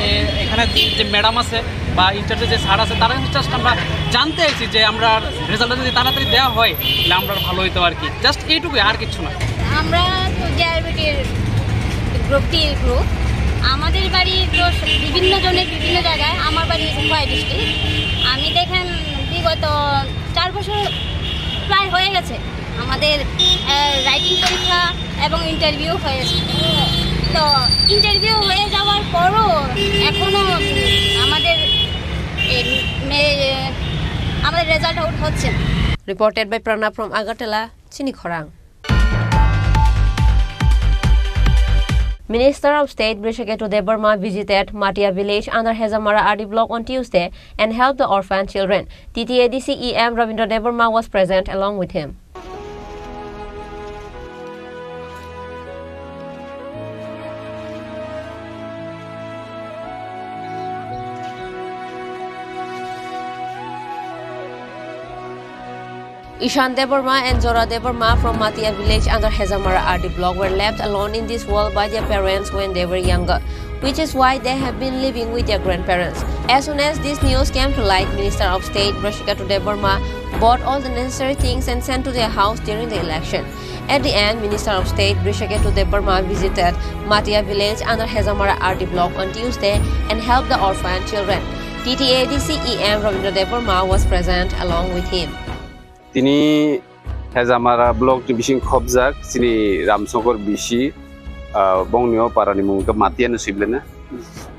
এ-, এখানে যে ম্যাডাম আছে বা ইনচার্জে যে স্যার আছে, তারা জাস্ট আমরা জানতে চাইছি যে আমরা রেজাল্টটা যদি তাড়াতাড়ি দেওয়া হয়, তাহলে আমরা ভালো হইতো আর কি। জাস্ট এইটুকুই, আর কিচ্ছু না। আমরা তো জেআরবিটির গ্রুপ টির গ্রুপ। আমাদের বাড়ি তো বিভিন্ন জনের বিভিন্ন জায়গায়, আমার বাড়ি খোয়াই ডিস্ট্রিক্ট। আমি দেখেন বিগত চার বছর প্রায় হয়ে গেছে আমাদের, আহ, রাইটিং পরীক্ষা এবং ইন্টারভিউ হয়েছে। তো ইন্টারভিউ হয়ে যাওয়ার পরও এখনো আমাদের, এ, মে-, আমাদের রেজাল্ট আউট হচ্ছে না। Reported by Pranab from Agartala, Chini Khorang. Minister of State Brishaketu Debbarma visited Matia village under Hejamara R D block on Tuesday and helped the orphan children. T T A D C E M Rabindra Debbarma was present along with him. Ishan Debbarma and Jora Debbarma from Matia village under Hejamara R D block were left alone in this world by their parents when they were younger, which is why they have been living with their grandparents. As soon as this news came to light, Minister of State Brishiketu Debbarma bought all the necessary things and sent to their house during the election. At the end, Minister of State Brishiketu Debbarma visited Matia village under Hejamara R D block on Tuesday and helped the orphan children. T T A D C E M Rabindra Debbarma was present along with him. Tini Hejamara block ni bising khobjak chini Ramsongkor bisi, ah, bongni o para ni mung khe Matia no sibelena.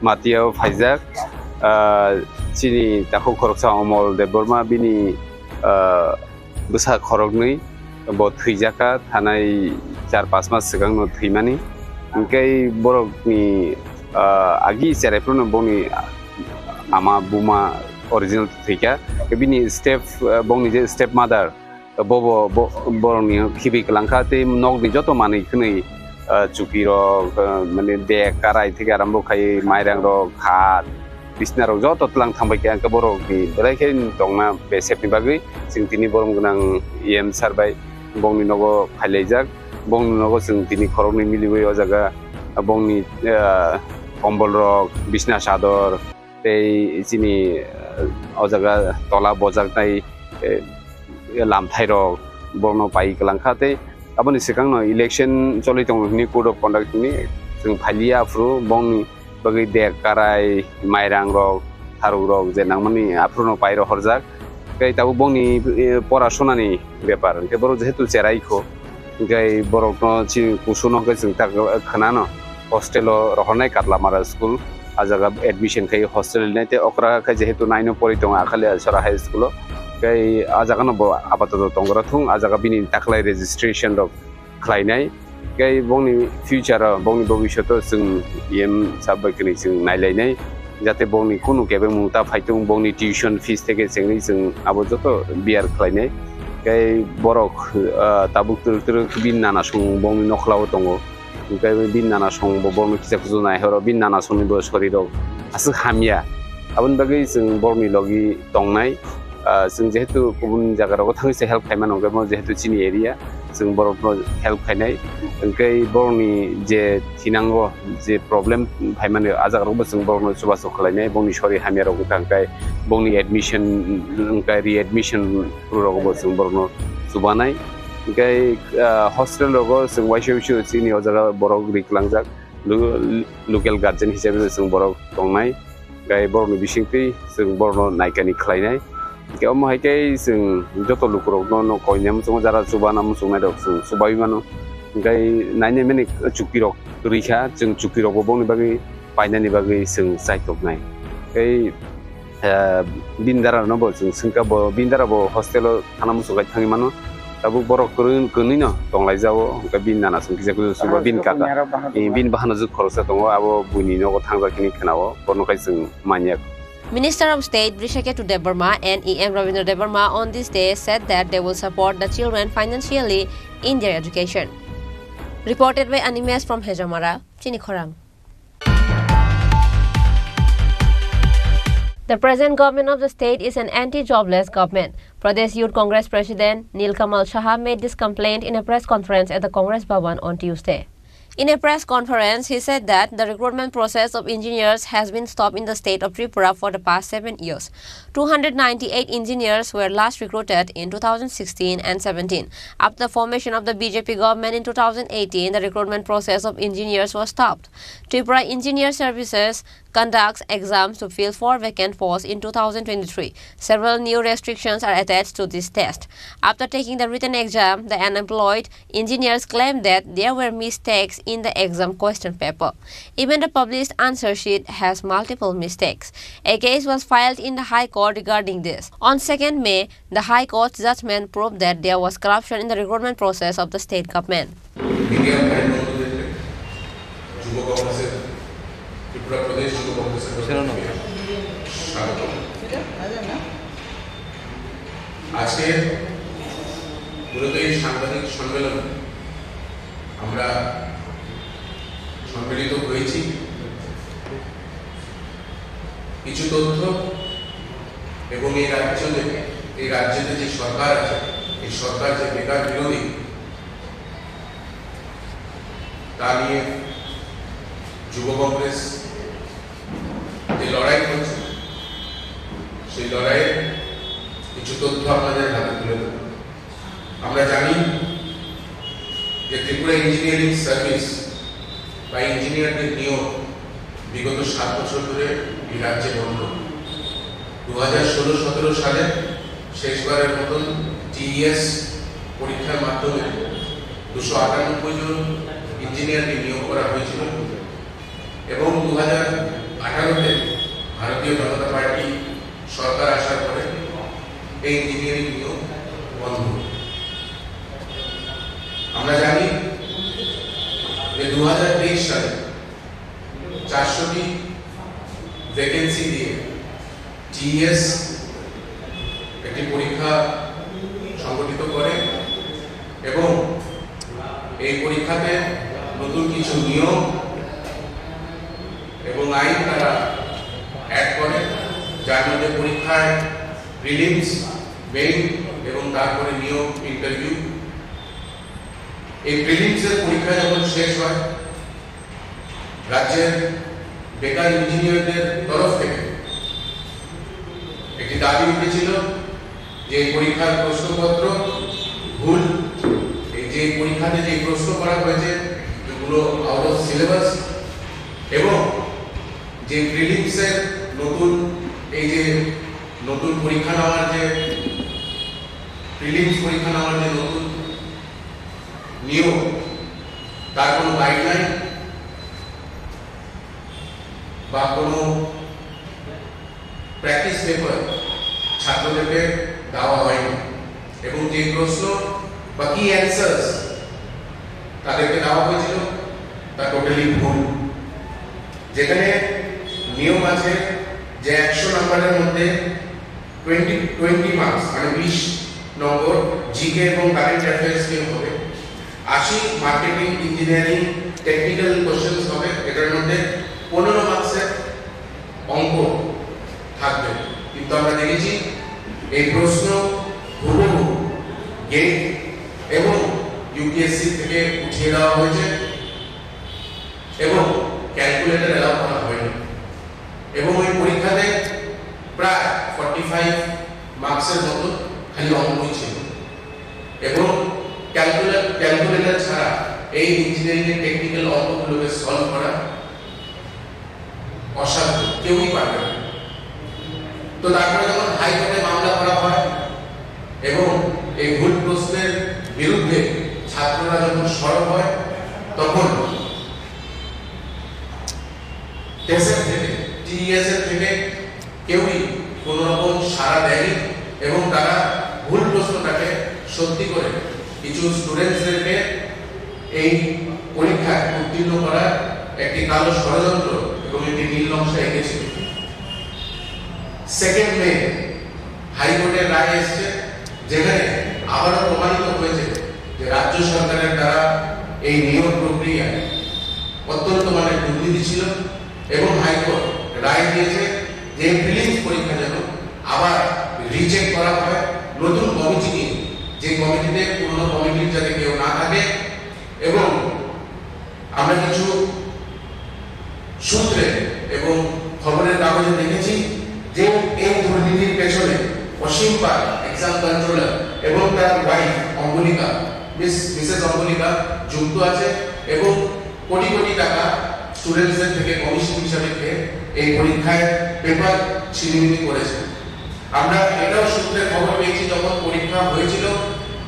Matia o phaijak, ah, chini takhuk khoroksa Omol Debbarma bini, ah, bwsa khoroknwi bo thwijak kha, thanai char pas mas swkang no thwimani. Hwnkhe borok ni, ah, agi cherai phuru no bongni ama buma original thwikha. Bini step, ah, bongni je step mother, Bobo, bo-, borokni khibi kwlangkha tei nokni joto manwi khwnwi, ah, chukirok, ah, mane bag, karai theke arambo khai, mairangrok, khat, bisnarok joto twlang thangbai kha, hwnkhe borokni belai khe tongna besepni bagwi chwng tini borom gwnang E M sir bai bongni nogo phailaijak. Bongni nogo chwng tini khoroknwi miliwi o jaga bongni, ah, kombolrok, bisna chador, tei chini, eh, o jaga tola bojaknai, eh, lamthairok borokno pai kwlangkha, tei aboni swkangno election choli tongo hwnwi code of conduct hwnwi chwng phailiya, aphuru bongni bagwi bag, karai, mairangrok, tharukrok je nangmani aphuruno pai rohorjak. Tei tabuk bongni, eh, porasonani bepar, hwnkhe borok jehetu cherai kho, hwnkhe borokno chini kusuno hwnkhe chwng tak khwnano. Hostel o rohornai Katlamara school, a jaga admission khai hostel nai tei okra khe jehetu nine o pori tongo Akhali Alsora High School o, tei a jaga no bo apatoto tongora thung, a jaga bini taklai registration rok khlainai, tei bongni future o, bongni bobishoto chwng E M sir bai kwrwi chwng nailainai, jate bongni kunu kebengmung ta phaitung, bongni tuition fees theke chengwi chwng abo joto bear khlainai, tei borok, ah, tabuk twrwk twrwk bini nana song bongni nokhlao tongo. Hingke bini nana song bo borokno kisa kusu nai horo, bini nana songni bo sorirok aswk hamya. Aboni bagwi chwng borokni logi tongnai. Ah, chwng jehetu kubun jaga rogo thangwi se help khaimano, hingke bo jehetu chini area, chwng borokno help khainai. Hingke borokni je thinango je problem phaimani, ah jaga rogo bo chwng borokno chubachu khlainai, bongni sori hamya rok wngkha, hingke bongni admission, hingke readmission rok bo chwng borokno chubanai. Hingke, ah, hostel rogo chwng waisa waisa chini o jaga borok ri kwlangjak, lo-, local guardian hisabe chwng borok tongnai. Hingke borokni bisingtwi chwng borokno naikani khlainai. Hingke omo hai khe chwng joto lukurokno no koinai muchungo, jara chubana muchungnai rok chwng chubai mano. Hingke nainai mani chukirok rikha, chwng chukirokbo bongni bagwi painani bagwi chwng chaitoknai. Tei, eh, bini dara no bo chwng swngkha, bo bini dara bo hostel o thana muchung khai thangwi mano. Tabuk borok kwrwi, kwnwi no tonglaijao, hwnkhe bini nana chwng kisa kisa suba bini kaka, eh, bini bahanajwk khoroksa tongo, abo buini nogo thangjak hwnwi khwnao, bono khai chwng manya. Minister of State Brishaketu Debbarma and E M Rabindra Debbarma on this day said that they will support the children financially in their education. Reported by Animesh from Hejamara, Chini Khorang. The present government of the state is an anti-jobless government. Pradesh Youth Congress President Nilkamal Saha made this complaint in a press conference at the Congress Bhavan on Tuesday. In a press conference, he said that the recruitment process of engineers has been stopped in the state of Tripura for the past seven years. Two hundred ninety-eight engineers were last recruited in two thousand sixteen and seventeen. After the formation of the B J P government in two thousand eighteen, the recruitment process of engineers was stopped. Tripura Engineer Services conducts exams to fill four vacant posts in two thousand twenty-three. Several new restrictions are attached to this test. After taking the written exam, the unemployed engineers claim that there were mistakes in the exam question paper. Even the published answer sheet has multiple mistakes. A case was filed in the High Court regarding this. On second May, the High Court's judgment proved that there was corruption in the recruitment process of the state government. Media ভাই বন্ধুদেরকে যুব কংগ্রেসের, ত্রিপুরা প্রদেশ যুব কংগ্রেসের পক্ষ থেকে স্বাগত। আজকে মূলত এই সাংবাদিক সম্মেলনে আমরা সম্মিলিত হয়েছি কিছু তথ্য এবং এই রাজ্য থেকে, এই রাজ্যতে যে সরকার আছে, এই সরকার যে বেকার বিরোধী, তা নিয়ে যুব কংগ্রেস যে লড়াই করছে, সেই লড়াইয়ের কিছু তথ্য আপনাদের হাতে তুলে দেব। আমরা জানি যে ত্রিপুরা ইঞ্জিনিয়ারিং সার্ভিস বা ইঞ্জিনিয়ারদের নিয়োগ বিগত সাত বছর ধরে এই রাজ্যে বন্ধ। দু হাজার ষোলো সতেরো সালে শেষবারের মতন টিইএস পরীক্ষার মাধ্যমে দুশো আটানব্বই জন ইঞ্জিনিয়ারকে নিয়োগ করা হয়েছিল এবং দু হাজার আঠারোতে ভারতীয় জনতা পার্টি সরকার আসার পরে এই ইঞ্জিনিয়ারিং নিয়োগ বন্ধ। আমরা জানি যে দু হাজার তেইশ সালে চারশোটি ভ্যাকেন্সি দিয়ে টিইএস একটি পরীক্ষা সংগঠিত করে এবং এই পরীক্ষাতে নতুন কিছু নিয়ম এবং আইন তারা অ্যাড করে, যার মধ্যে পরীক্ষায় প্রিলিমস, মেইন এবং তারপরে নিয়োগ ইন্টারভিউ। এই প্রিলিমসের পরীক্ষা যখন শেষ হয়, রাজ্যের বেকার ইঞ্জিনিয়ারদের তরফ থেকে একটি দাবি উঠেছিল যে এই পরীক্ষার প্রশ্নপত্র ভুল, এই যে পরীক্ষাতে যে প্রশ্ন করা হয়েছে, এগুলো আউট অফ সিলেবাস, এবং যে প্রিলিমসের নতুন, এই যে নতুন পরীক্ষা নেওয়ার যে, প্রিলিমস পরীক্ষা নেওয়ার যে নতুন নিয়ম, তার কোনো গাইডলাইন বা কোনো প্র্যাকটিস পেপার ছাত্রদেরকে দেওয়া হয়নি এবং যে প্রশ্ন বা কি অ্যান্সার্স তাদেরকে দেওয়া হয়েছিল, তা টোটালি ভুল। যেখানে নিয়ম আছে যে একশো নাম্বারের মধ্যে টোয়েন্টি টোয়েন্টি মার্কস, মানে বিশ নম্বর, জিকে এবং কারেন্ট অ্যাফেয়ার্স নিয়ে হবে, আশি মার্কেটিং, ইঞ্জিনিয়ারিং, টেকনিক্যাল কোশ্চেন্স হবে, এটার মধ্যে পনেরো মার্কসের অঙ্ক থাকবে। কিন্তু আমরা দেখেছি এই প্রশ্ন হুবহু গেট এবং ইউপিএসসি থেকে উঠিয়ে দেওয়া হয়েছে এবং ক্যালকুলেটর অ্যালাউ করা হয়নি এবং ওই পরীক্ষাতে প্রায় ফর্টি ফাইভ মার্কসের মতো খালি অঙ্কই ছিল এবং ক্যালকুলেট ক্যালকুলেটর ছাড়া এই ইঞ্জিনিয়ারিং এর টেকনিক্যাল অঙ্কগুলোকে সলভ করা অসাধ্য, কেউই পারবে না। তো তারপরে যখন হাইকোর্টে মামলা করা হয় এবং এই ভুল প্রশ্নের বিরুদ্ধে ছাত্ররা যখন সরব হয়, তখন টেসের থেকে, টিইএস এর থেকে কেউই কোনো রকম সাড়া দেয়নি এবং তারা ভুল প্রশ্নটাকে সত্যি করে কিছু স্টুডেন্টসদেরকে এই পরীক্ষায় উত্তীর্ণ করার একটি কালো ষড়যন্ত্র এবং একটি নীল নকশা এঁকেছিল। সেকেন্ড মে হাইকোর্টের রায় এসছে, যেখানে আবারও প্রমাণিত হয়েছে যে রাজ্য সরকারের দ্বারা এই নিয়োগ প্রক্রিয়ায় অত্যন্ত মানে দুর্নীতি ছিল এবং হাইকোর্ট রায় দিয়েছে যে প্রিলিমস পরীক্ষা যেন আবার রিচেক করা হয় নতুন কমিটি নিয়ে, যে কমিটিতে পুরনো কমিটির যাতে কেউ না থাকে। এবং আমরা কিছু সূত্রে এবং খবরের কাগজে দেখেছি যে এই দুর্নীতির পেছনে অসীম পাল, এক্সাম কন্ট্রোলার, এবং তার ওয়াইফ অম্বলিকা, মিস মিসেস অম্বলিকা যুক্ত আছে এবং কোটি কোটি টাকা স্টুডেন্টসদের থেকে কমিশন হিসাবে খেয়ে এই পরীক্ষায় পেপার ছিনিমিনি করেছে। আমরা এটাও সূত্রে খবর পেয়েছি, যখন পরীক্ষা হয়েছিল,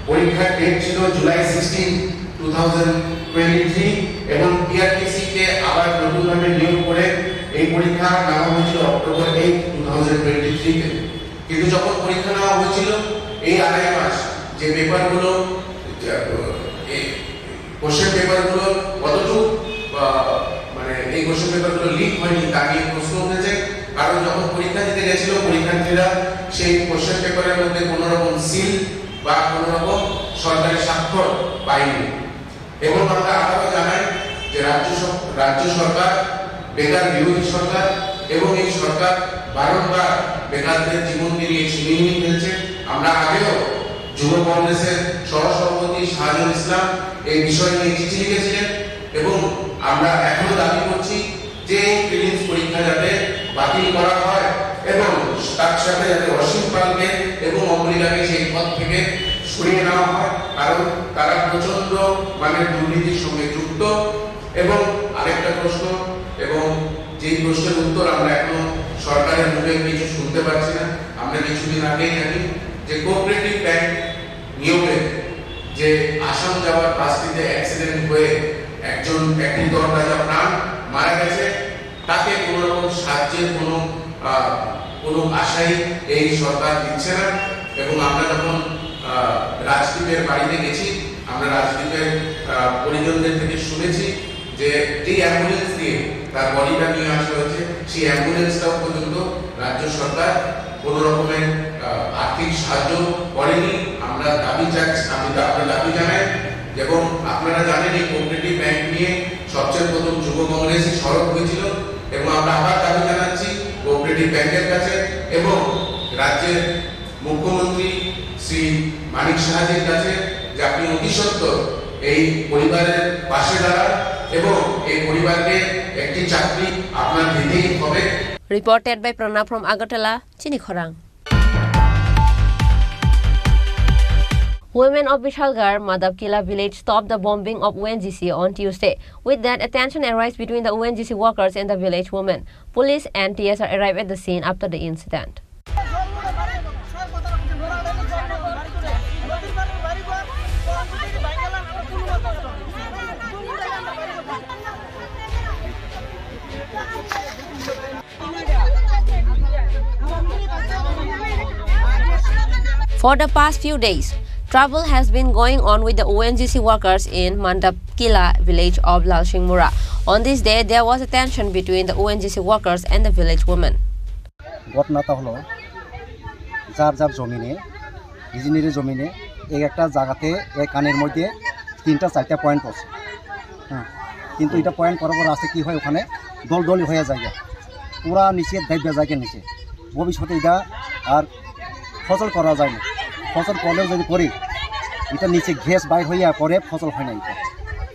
পরীক্ষার ডেট ছিল July sixteen, two thousand twenty three, এবং পিআরটিসি কে আবার নতুনভাবে নিয়োগ করে এই পরীক্ষা নেওয়া হয়েছিল October eight, two thousand twenty three তে। কিন্তু যখন পরীক্ষা নেওয়া হয়েছিল, এই আড়াই মাস যে পেপারগুলো, এই কোশ্চেন পেপারগুলো কতটুকু, আহ, মানে এই কোশ্চেন পেপারগুলো লিক হয়নি, তা নিয়ে প্রশ্ন উঠেছে। কারণ যখন পরীক্ষা দিতে গেছিল, পরীক্ষার্থীরা সেই কোশ্চেন পেপারের মধ্যে কোনো রকম সিল বা কোনো রকম সরকারি স্বাক্ষর পায়নি। এবং আমরা আবারও জানাই যে রাজ্য সর-, রাজ্য সরকার বেকার বিরোধী সরকার এবং এই সরকার বারংবার বেকারদের জীবন নিয়ে ছিনিমিনি খেলছে। আমরা আগেও যুব কংগ্রেসের সহসভাপতি শাহজাহান ইসলাম এই বিষয় নিয়ে চিঠি লিখেছিলেন এবং আমরা এখনো দাবি করছি যে এই প্রিলিমস পরীক্ষা যাতে বাতিল করা হয় এবং তার সাথে যাতে অসীম পালকে এবং অমৃতাকে সেই পদ থেকে সরিয়ে নেওয়া হয়, কারণ তারা প্রচণ্ড মানে দুর্নীতির সঙ্গে যুক্ত। এবং আরেকটা প্রশ্ন, এবং যেই প্রশ্নের উত্তর আমরা এখনো সরকারের মুখে কিছু শুনতে পাচ্ছি না। আমরা কিছুদিন আগেই জানি যে কোঅপারেটিভ ব্যাংক নিয়মে যে আসাম যাওয়ার বাসটিতে অ্যাক্সিডেন্ট হয়ে একজন, একটি তরতাজা প্রাণ মারা গেছে, তাকে কোনো রকম সাহায্যের কোনো, আহ, কোনো আশাই এই সরকার দিচ্ছে না। এবং আমরা যখন, আহ, রাজদীপের বাড়িতে গেছি, আমরা রাজদীপের, আহ, পরিজনদের থেকে শুনেছি যে যেই অ্যাম্বুলেন্স দিয়ে তার বডিটা নিয়ে আসা হয়েছে, সেই অ্যাম্বুলেন্সটাও পর্যন্ত রাজ্য সরকার কোনো রকমের, আহ, আর্থিক সাহায্য করেনি। আমরা দাবি চাচ্ছি, আমি দা-, আমরা দাবি জানাই। এবং আপনারা জানেন, এই কোঅপারেটিভ ব্যাংক নিয়ে সবচেয়ে প্রথম যুব কংগ্রেসই সরব হয়েছিল এবং আমরা আবার দাবি জানাচ্ছি কোঅপারেটিভ ব্যাংকের কাছে এবং রাজ্যের মুখ্যমন্ত্রী শ্রী মানিক সাহাজির কাছে যে আপনি অতি সত্বর এই পরিবারের পাশে দাঁড়ান এবং এই পরিবারকে একটি চাকরি আপনার দিতেই হবে। Reported by Pranab from Agartala, Chini Khorang. Women of Bishalgarh Madhavkila village stopped the bombing of O N G C on Tuesday. With that, a tension arose between the O N G C workers and the village women. Police and T S R arrived at the scene after the incident. For the past few days, trouble has been going on with the O N G C workers in Mandapkila village of Lalsingmura. On this day, there was a tension between the O N G C workers and the village women. ঘটনাটা হলো, যার যার জমিনে, নিজের নিজের জমিনে এক একটা জায়গাতে এক কানের মধ্যে তিনটা চারটা পয়েন্ট পড়ছে। হ্যাঁ, কিন্তু এটা পয়েন্ট করার পর আছে কি হয়, ওখানে দলদলি হয়ে যায়, পুরা নিচে দাইবা যায় নিচে। ভবিষ্যতে এটা আর ফসল করা যায় না। ফসল করলেও যদি করি, এটা নিচে গ্যাস বাইর হইয়া পরে ফসল হয় না এটা।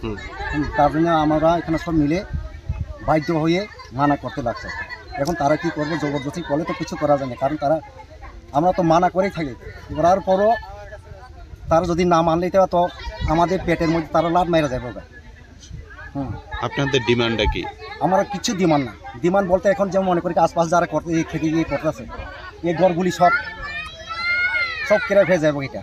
হুম। হুম, তার জন্য আমরা এখানে সব মিলে বাধ্য হয়ে মানা করতে লাগছে। এখন তারা কি করবে, জবরদস্তি করলে তো কিছু করা যায় না, কারণ তারা, আমরা তো মানা করেই থাকি, করার পরও তারা যদি না মানলে তো, তো আমাদের পেটের মধ্যে তারা লাত মেরে যাবে ওরা। হুম। আপনাদের ডিমান্ডটা কি? আমরা কিছু ডিমান্ড না। ডিমান্ড বলতে এখন যেমন মনে করি কি আশপাশ যারা করতে, এই খেতে গিয়ে করতেছে, এই ঘরগুলি সব, সব ক্র্যাক হয়ে যাবে এটা।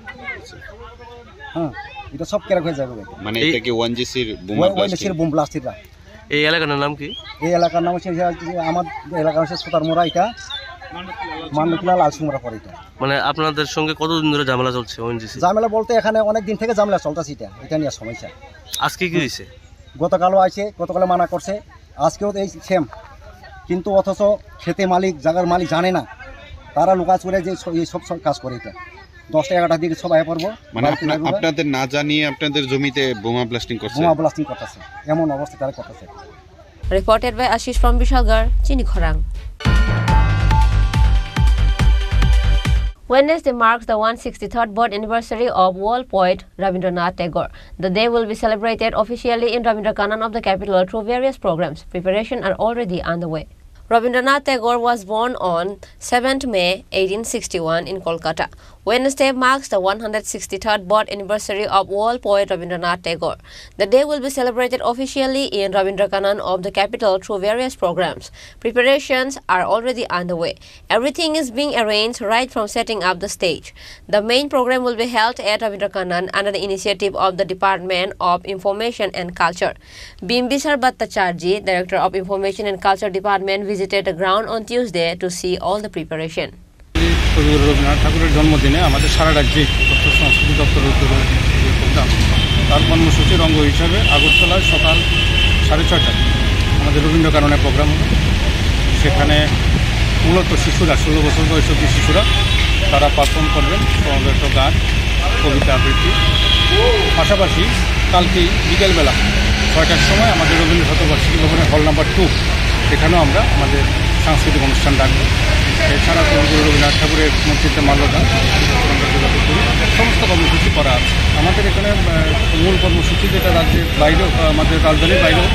হ্যাঁ, এটা সব ক্র্যাক হয়ে যাবে এটা। মানে এই এটা কি ওয়ান জি সির বোমা ওয়ান জি সির ব্লাস্টিং? বোম ব্লাস্টিংরা। এই এলাকার নাম কি? এই এলাকার নাম হচ্ছে, আমার এলাকা হচ্ছে সুতারমুড়া, এটা মান্ডুকিলা লালসুমরা পড়ে এটা। মানে আপনাদের সঙ্গে কতদিন ধরে ঝামেলা চলছে ওএনজিসি? ঝামেলা বলতে এখানে অনেক দিন থেকে ঝামেলা চলতেছে এটা, এটা নিয়ে সমস্যা। আজকে কি হয়েছে? গতকালও আইছে, গতকালে মানা করছে, আজকেও এই সেম। কিন্তু অথচ খেতে মালিক, জায়গার মালিক জানে না, তারা লুকাচুরে যে স-, এই সব, সব কাজ করে এটা। দশটা এগারোটার দিকে সব আয়া পড়বো, মানে বাড়িতে আপনা-, যাইবো গা। আপনাদের না জানিয়ে আপনাদের জমিতে বোমা ব্লাস্টিং করছে? বোমা ব্লাস্টিং করতেছে, এমন অবস্থা তারা করতেছে। Reported by Ashish from Bishalgarh, Chini Khorang. Wednesday marks the one sixty-third birth anniversary of world poet Rabindranath Tagore. The day will be celebrated officially in Rabindra Kanan of the capital through various programs. Preparations are already underway. Rabindranath Tagore was born on seventh May eighteen sixty-one in Kolkata. Wednesday marks the one hundred sixty-third birth anniversary of world poet Rabindranath Tagore. The day will be celebrated officially in Rabindra Kanan of the capital through various programs. Preparations are already underway. Everything is being arranged right from setting up the stage. The main program will be held at Rabindra Kanan under the initiative of the Department of Information and Culture. Bimbisar Bhattacharjee, Director of Information and Culture Department, visited the ground on Tuesday to see all the preparation. কবিগুরু রবীন্দ্রনাথ ঠাকুরের জন্মদিনে আমাদের সারা রাজ্যে তথ্য সংস্কৃতি দপ্তরের উদ্যোগে এই প্রোগ্রাম। তার কর্মসূচির অঙ্গ হিসাবে আগরতলায় সকাল সাড়ে ছয়টায় আমাদের রবীন্দ্র কাননে প্রোগ্রাম হবে। সেখানে মূলত শিশুরা, ষোলো বছর বয়স অবধি শিশুরা, তারা পারফর্ম করবেন সমবেত গান, কবিতা আবৃত্তি। পাশাপাশি কালকেই বিকেলবেলা ছয়টার সময় আমাদের রবীন্দ্র শতবার্ষিকী ভবনের হল নাম্বার টু, এখানেও আমরা আমাদের সাংস্কৃতিক অনুষ্ঠান রাখবো। এছাড়া কবিগুরু রবীন্দ্রনাথ ঠাকুরের মূর্তিতে মাল্যদান, সমস্ত কর্মসূচি করা আছে। আমাদের এখানে, আহ, মূল কর্মসূচি যেটা রাজ্যের বাইরেও, আহ, আমাদের রাজধানীর বাইরেও,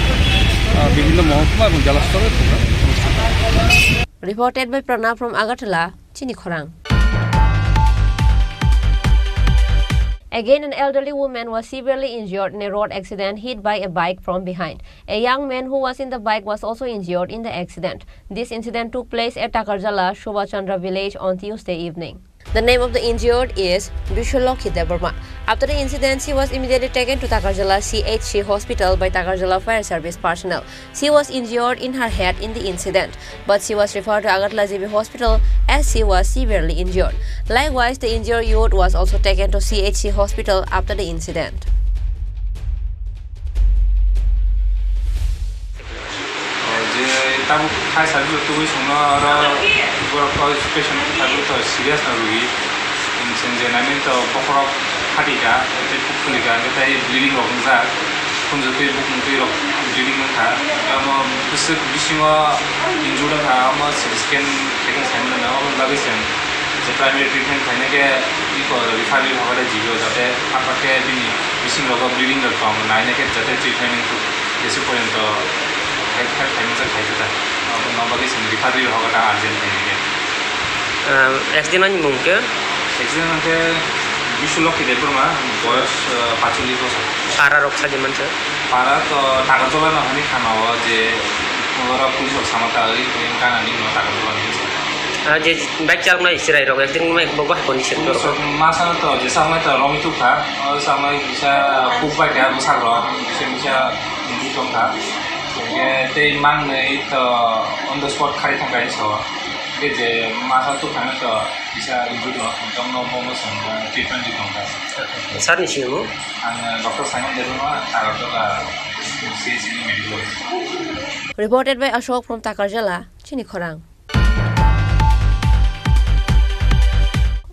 আহ, বিভিন্ন মহকুমা এবং জেলা স্তরের প্রোগ্রাম অনুষ্ঠিত হবে। Reported by Pranav from Agartala, Chini Khorang. Again, an elderly woman was severely injured in a road accident hit by a bike from behind. A young man who was in the bike was also injured in the accident. This incident took place at Takarjala, Subhas Chandra village on Tuesday evening. The name of the injured is Bisholokhi Debbarma. After the incident, she was immediately taken to Takarjala C H C hospital by Takarjala Fire Service personnel. She was injured in her head in the incident, but she was referred to Agartala G B hospital as she was severely injured. Likewise, the injured youth was also taken to C H C hospital after the incident. Je tabuk hai sabi tugui songno oro borok o patient tabuk to serious no rwi. Sen je nami to bokhorok phatika, tei kuk phalika, tei bleeding rok wngjak. Khunju twi bukung twi rok bleeding wngkha. Omo bwswk bisingo injured wngkha, omo C T scan khaikhe saimano, omo bagwi chwng je primary treatment khainai khe iko referral rok jibio, jate hakha khe bini bising rogo bleeding rok tong, nainai khe jate treatment wngkha. Jesuk porjonto help, help khaimani khe khaikhe ta. Aboni bagwi chwng referral rok ta urgent khainai khe. Ah, accident ni mung khe? Accident hwnkhe Bishu Lokhi Debbarma, boyos, ah, pacholish bosor. Para rok sadi mansa? Para to Takarjola no hani khana o je oro police rok sama ta oi, oi kana ni no Takarjola ni. Ah, je bike chalok nai chirai rok, accident mai bo ba koni se. Police rok ma sana to je samai to romi tuk kha, o samai kisa kuk bai kha bwsak rok, kisa kisa injury tong kha. Hwnkhe tei mang nai to on the spot khari thang kha ni sao. Tei je masa tuk thangwi to kisa injury rok tongno bomo chwng treatment di tongkha. Sir ni sini mo? Ang Doctor Simon Debbarma, Taratala C H C ni medical officer. Reported by Ashok from Takarjala, Chini Khorang.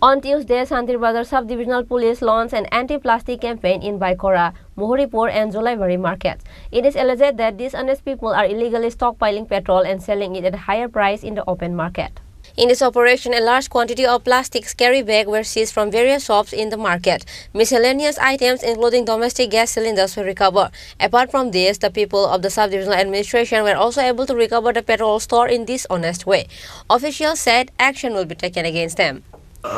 On Tuesday, Santir Bazar Sub-Divisional Police launched an anti-plastic campaign in Baikora, Muhuripur and Jolaibari markets. It is alleged that these honest people are illegally stockpiling petrol and selling it at a higher price in the open market. In this operation, a large quantity of plastics carry bag were seized from various shops in the market. Miscellaneous items, including domestic gas cylinders, were recovered. Apart from this, the people of the sub-divisional administration were also able to recover the petrol stored in this honest way. Officials said action will be taken against them.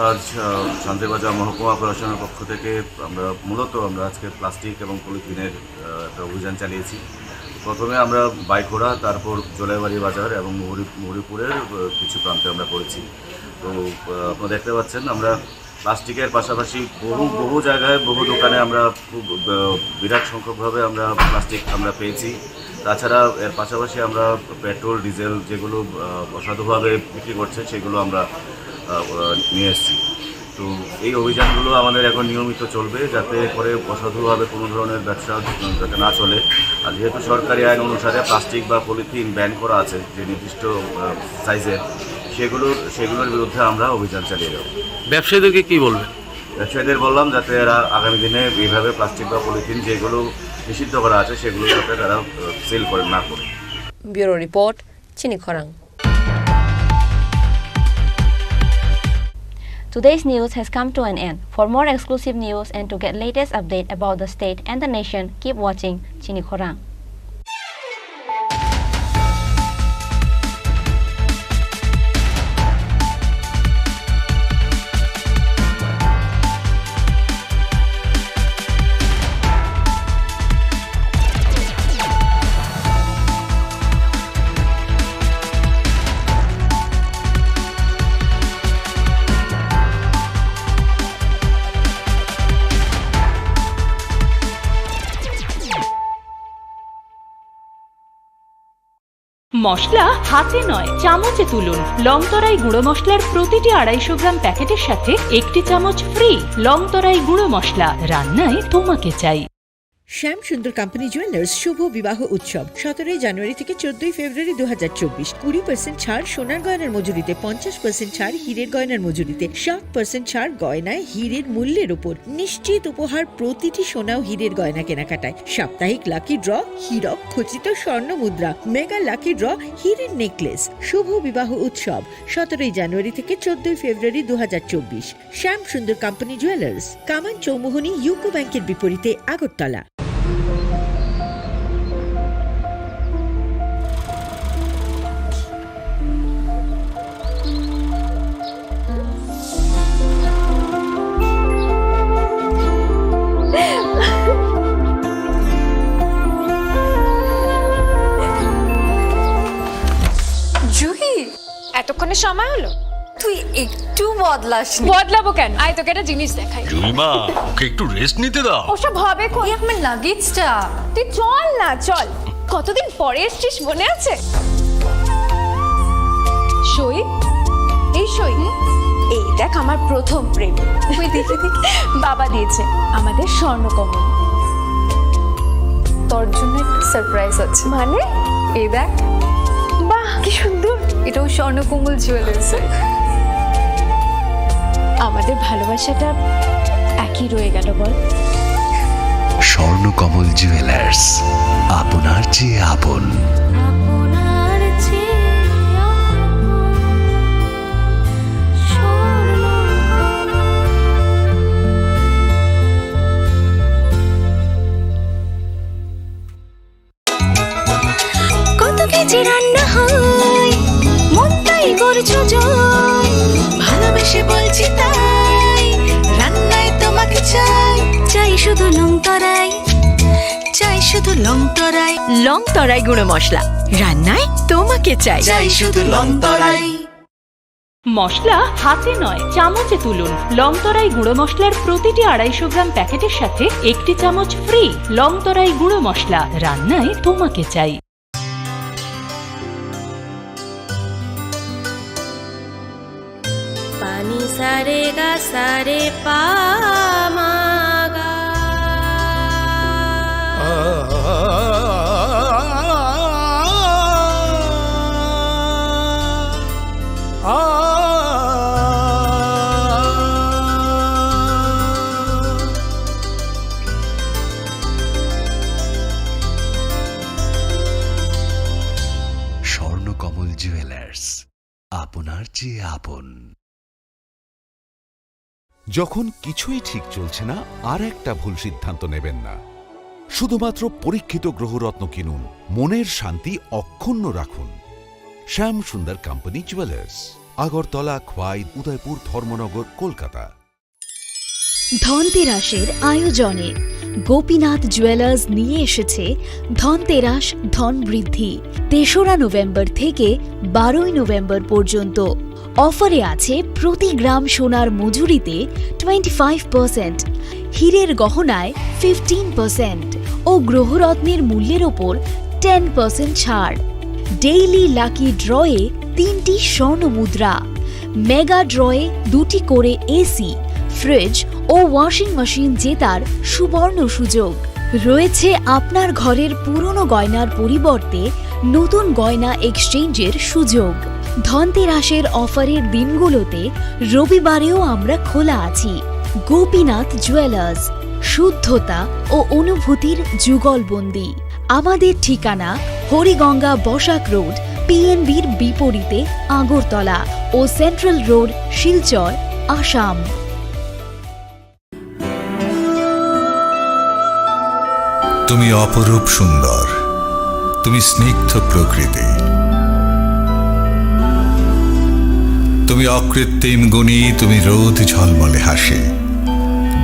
আজ, আহ, শান্তিবাজার মহকুমা প্রশাসনের পক্ষ থেকে আমরা মূলত আমরা আজকে প্লাস্টিক এবং পলিথিনের, আহ, একটা অভিযান চালিয়েছি। প্রথমে আমরা বাইখোড়া, তারপর জোলাইবাড়ি বাজার এবং মুহুরি-, মুহুরিপুরের, আহ, কিছু প্রান্তে আমরা করেছি। তো, আহ, আপনারা দেখতে পাচ্ছেন, আমরা প্লাস্টিকের পাশাপাশি বহু, বহু জায়গায়, বহু দোকানে আমরা খুব, আহ, বিরাট সংখ্যকভাবে আমরা প্লাস্টিক আমরা পেয়েছি। তাছাড়া এর পাশাপাশি আমরা পেট্রোল, ডিজেল যেগুলো, আহ, অসাধুভাবে বিক্রি করছে, সেগুলো আমরা, আহ, আহ, নিয়ে এসেছি। তো এই অভিযানগুলো আমাদের এখন নিয়মিত চলবে, যাতে করে অসাধুভাবে কোনো ধরনের ব্যবসা যাতে না চলে। আর যেহেতু সরকারি আইন অনুসারে প্লাস্টিক বা পলিথিন ব্যান করা আছে যে নির্দিষ্ট, আহ, সাইজের, সেগুলোর, সেগুলোর বিরুদ্ধে আমরা অভিযান চালিয়ে যাব। ব্যবসায়ীদেরকে কি বলবেন? ব্যবসায়ীদের বললাম যাতে এরা আগামী দিনে এইভাবে প্লাস্টিক বা পলিথিন যেগুলো নিষিদ্ধ করা আছে সেগুলো যাতে তারা, আহ, সেল করে না করে। Bureau report, Chini Khorang. Today's news has come to an end. For more exclusive news and to get latest update about the state and the nation, keep watching Chini Khorang. মশলা হাতে নয়, চামচে তুলুন। লংতরাই গুঁড়ো মশলার প্রতিটি আড়াইশো গ্রাম প্যাকেটের সাথে একটি চামচ ফ্রি। লংতরাই গুঁড়ো মশলা, রান্নায় তোমাকে চাই। শ্যাম সুন্দর কোম্পানি জুয়েলার্স শুভ বিবাহ উৎসব সতেরোই জানুয়ারি থেকে চোদ্দই ফেব্রুয়ারি দু হাজার চব্বিশ। কুড়ি পার্সেন্ট ছাড় সোনার গয়নার মজুরিতে, পঞ্চাশ পার্সেন্ট ছাড় হীরের গয়নার মজুরিতে, সাত পার্সেন্ট ছাড় গয়নায় হীরের মূল্যের উপর। নিশ্চিত উপহার প্রতিটি সোনা ও হীরের গয়না কেনাকাটায়। সাপ্তাহিক লাকি ড্র, হীরক খচিত স্বর্ণ মুদ্রা, মেগা লাকি ড্র, হীরের নেকলেস। শুভ বিবাহ উৎসব সতেরোই জানুয়ারি থেকে চোদ্দই ফেব্রুয়ারি দু হাজার চব্বিশ। শ্যাম সুন্দর কোম্পানি জুয়েলার্স, কামান চৌমুহনী ইউকো ব্যাংকের বিপরীতে, আগরতলা। জুহি, এতক্ষণে সময় হলো? তুই একটু বদলাসনি। বদলাবো কেন? আয়, তোকে একটা জিনিস দেখাই। জুইমা, ওকে একটু রেস্ট নিতে দাও। ওসব হবে কোন? এই আমার লাগেজটা। তুই চল না, চল। কতদিন পরে এসছিস, মনে আছে? সই, এই সই। এই দেখ, আমার প্রথম প্রেম। তুই দেখে দেখে বাবা দিয়েছে আমাদের স্বর্ণকমল। তোর জন্য একটা সারপ্রাইজ আছে। মানে? এই দেখ। বাহ, কি সুন্দর। এটাও স্বর্ণকমল জুয়েলার্সের। আমাদের ভালোবাসাটা একই রয়ে গেল, বল? স্বর্ণকমল জুয়েলার্স, আপনার চেয়ে আপন। আপনার চেয়ে আপন। কত কেজি রান্না হয়, মনটাই করছো জয়। ভালোবেসে বলছি তাই, রান্নায় তোমাকে চাই। চাই শুধু লং তরাই, চাই শুধু লং তরাই। লং তরাই গুঁড়ো মশলা, রান্নায় তোমাকে চাই। চাই শুধু লং তরাই। মশলা হাতে নয়, চামচে তুলুন। লং তরাই গুঁড়ো মশলার প্রতিটি আড়াইশো গ্রাম প্যাকেটের সাথে একটি চামচ ফ্রি। লং তরাই গুঁড়ো মশলা, রান্নায় তোমাকে চাই। Ni sa re ga sa re pa ma ga. Swarnakamal jewellers, আপনার চেয়ে আপন। যখন কিছুই ঠিক চলছে না, আর একটা ভুল সিদ্ধান্ত নেবেন না। শুধুমাত্র পরীক্ষিত গ্রহরত্ন কিনুন, মনের শান্তি অক্ষুণ্ণ রাখুন। শ্যাম সুন্দর কোম্পানি জুয়েলার্স, আগরতলা, খোয়াই, উদয়পুর, ধর্মনগর, কলকাতা। ধনতেরাসের আয়োজনে গোপীনাথ জুয়েলার্স নিয়ে এসেছে ধনতেরাস ধন বৃদ্ধি। তেসরা নভেম্বর থেকে বারোই নভেম্বর পর্যন্ত অফারে আছে প্রতি গ্রাম সোনার মজুরিতে টোয়েন্টি ফাইভ পার্সেন্ট, হীরের গহনায় ফিফটিন পার্সেন্ট ও গ্রহরত্নের মূল্যের ওপর টেন পার্সেন্ট ছাড়। ডেইলি লাকি ড্রয়ে তিনটি স্বর্ণ মুদ্রা, মেগা ড্রয়ে দুটি করে এসি, ফ্রিজ ও ওয়াশিং মেশিন জেতার সুবর্ণ সুযোগ। রয়েছে আপনার ঘরের পুরনো গয়নার পরিবর্তে নতুন গয়না এক্সচেঞ্জের সুযোগ। ধনতেরাসের অফারের দিনগুলোতে রবিবারেও আমরা খোলা আছি। গোপীনাথ জুয়েলার্স, শুদ্ধতা ও অনুভূতির যুগলবন্দি। আমাদের ঠিকানা হরিগঙ্গা বসাক রোড, পিএনবির বিপরীতে আগরতলা ও সেন্ট্রাল রোড, শিলচর, আসাম। তুমি অপরূপ সুন্দর, তুমি স্নিগ্ধ প্রকৃতি, তুমি অকৃত্রিম গুণী, তুমি রোদ ঝলমলে হাসি,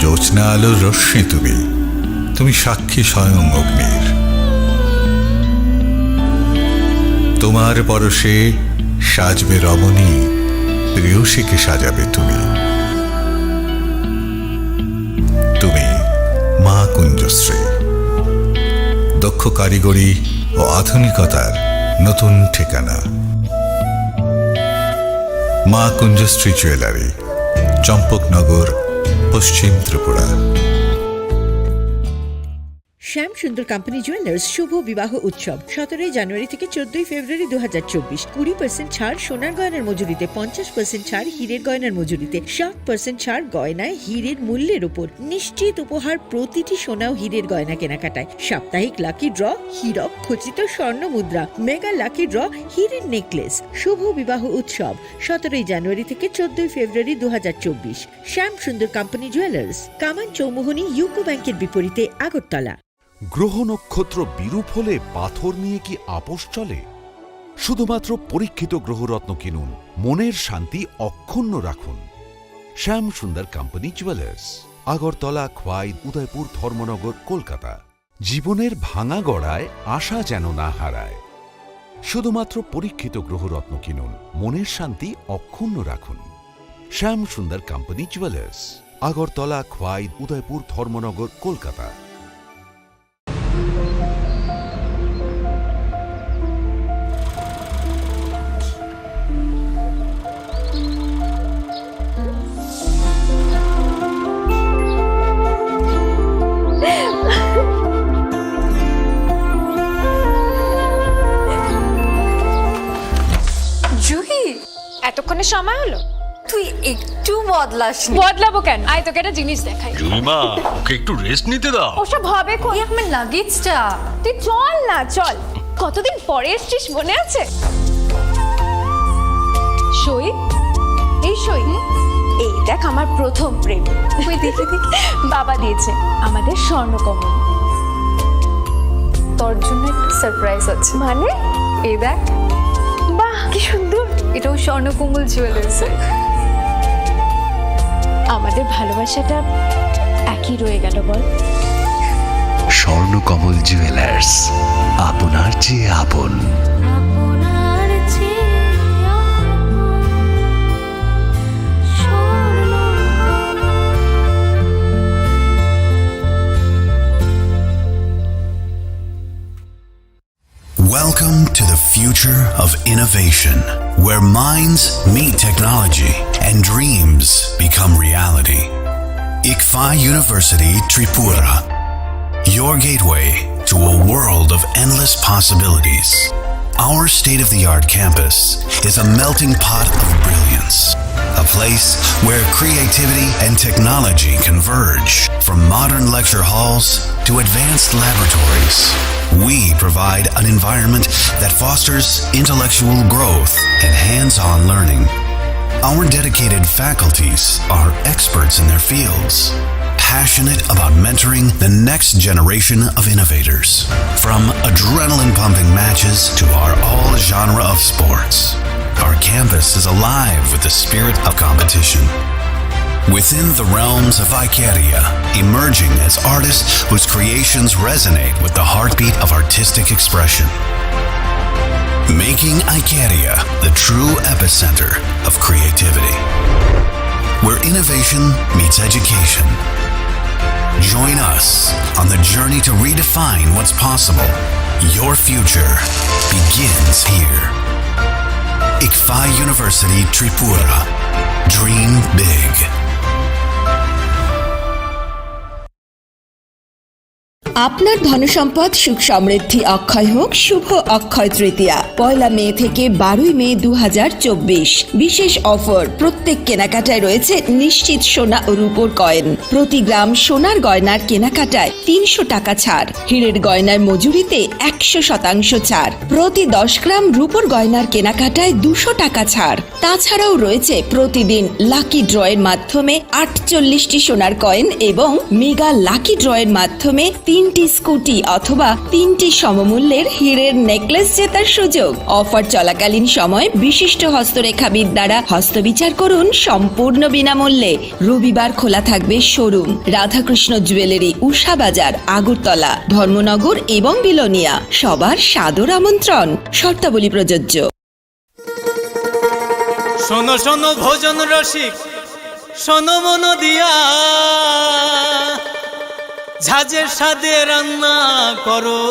জ্যোৎস্না আলোর রশ্মি তুমি, তুমি সাক্ষী স্বয়ং অগ্নির। তোমার পরশে সাজবে রমণী, প্রেয়সীকে সাজাবে তুমি। তুমি মা কুঞ্জশ্রী, দক্ষ কারিগরি ও আধুনিকতার নতুন ঠিকানা। মা কুঞ্জশ্রী জুয়েলারি, চম্পকনগর, পশ্চিম ত্রিপুরা। শ্যাম সুন্দর কোম্পানি জুয়েলার্স শুভ বিবাহ উৎসব সতেরোই জানুয়ারি থেকে চোদ্দই ফেব্রুয়ারি দু হাজার চব্বিশ। কুড়ি পার্সেন্ট ছাড় সোনার গয়নার মজুরিতে, পঞ্চাশ পার্সেন্ট ছাড় হীরের গয়নার মজুরিতে, ষাট পার্সেন্ট ছাড় গয়নায় হীরের মূল্যের উপর। নিশ্চিত উপহার প্রতিটি সোনা ও হীরের গয়না কেনাকাটায়। সাপ্তাহিক লাকি ড্র, হীরক খচিত স্বর্ণ মুদ্রা, মেগা লাকি ড্র, হীরের নেকলেস। শুভ বিবাহ উৎসব সতেরোই জানুয়ারি থেকে চোদ্দই ফেব্রুয়ারি দু হাজার চব্বিশ। শ্যাম সুন্দর কোম্পানি জুয়েলার্স, কামান চৌমুহনী ইউকো ব্যাংকের বিপরীতে, আগরতলা। গ্রহ নক্ষত্র বিরূপ হলে পাথর নিয়ে কি আপোষ চলে? শুধুমাত্র পরীক্ষিত গ্রহরত্ন কিনুন, মনের শান্তি অক্ষুণ্ণ রাখুন। শ্যাম সুন্দর কোম্পানি জুয়েলার্স, আগরতলা, খোয়াই, উদয়পুর, ধর্মনগর, কলকাতা। জীবনের ভাঙা গড়ায় আশা যেন না হারায়। শুধুমাত্র পরীক্ষিত গ্রহরত্ন কিনুন, মনের শান্তি অক্ষুণ্ণ রাখুন। শ্যাম সুন্দর কোম্পানি জুয়েলার্স, আগরতলা, খোয়াই, উদয়পুর, ধর্মনগর, কলকাতা। জুহি, এতক্ষণে সময় হলো? তুই একটু বদলাসনি। বদলাবো কেন? আয়, তোকে একটা জিনিস দেখাই। জুইমা, ওকে একটু রেস্ট নিতে দাও। ওসব হবে কই? এই আমার লাগেজটা। তুই চল না, চল। কতদিন পরে এসছিস, মনে আছে? সই, এই সই। এই দেখ, আমার প্রথম প্রেম। ওই দেখি, দেখি। বাবা দিয়েছে আমাদের স্বর্ণকমল। তোর জন্য একটা সারপ্রাইজ আছে। মানে? এই দেখ। বাহ, কি সুন্দর। এটাও স্বর্ণকমল জুয়েলার্স। আমাদের ভালোবাসাটা একই রয়ে গেল, বল? স্বর্ণকমল জুয়েলার্স, আপনার চেয়ে আপন। Welcome to the future of innovation. where minds meet technology and dreams become reality. Ikfa University Tripura, your gateway to a world of endless possibilities. Our state of the art campus is a melting pot of brilliance, a place where creativity and technology converge. From modern lecture halls to advanced laboratories, we provide an environment that fosters intellectual growth and hands on learning. Our dedicated faculties are experts in their fields, passionate about mentoring the next generation of innovators. From adrenaline pumping matches to our all genre of sports, our campus is alive with the spirit of competition. Within the realms of Icaria, emerging as artists whose creations resonate with the heartbeat of artistic expression. Making Icaria the true epicenter of creativity, where innovation meets education. Join us on the journey to redefine what's possible. Your future begins here. Ikfa University Tripura. Dream big. আপনার ধনসম্পদ সুখ সমৃদ্ধি অক্ষয় হোক শুভ অক্ষয় তৃতীয়া। পয়লা মে থেকে বারোই মে দু হাজার চব্বিশ। বিশেষ অফার, প্রত্যেক কেনাকাটায় রয়েছে নিশ্চিত সোনা ও রূপোর কয়েন। প্রতি গ্রাম সোনার গয়নার কেনাকাটায় তিনশো টাকা ছাড়। হীরের গয়নার মজুরিতে একশো শতাংশ ছাড়। প্রতি দশ গ্রাম রূপোর গয়নার কেনাকাটায় দুশো টাকা ছাড়। তাছাড়াও রয়েছে প্রতিদিন লাকি ড্রয়ের মাধ্যমে আটচল্লিশটি সোনার কয়েন এবং মেগা লাকি ড্রয়ের মাধ্যমে তিনটি স্কুটি অথবা তিনটি সমমূল্যের হীরের নেকলেস জেতার সুযোগ। অফার চলাকালীন সময় বিশিষ্ট হস্তরেখাবিদ দ্বারা হস্তবিচার করুন সম্পূর্ণ বিনামূল্যে। রবিবার খোলা থাকবে শোরুম। রাধাকৃষ্ণ জুয়েলারি, উষা বাজার, আগরতলা, ধর্মনগর এবং বিলোনিয়া। সবার সাদর আমন্ত্রণ। শর্তাবলী প্রযোজ্য। শোনো শোনো ভোজন রসিক, শোনো মন দিয়া, ঝাঁঝের স্বাদে রান্না করো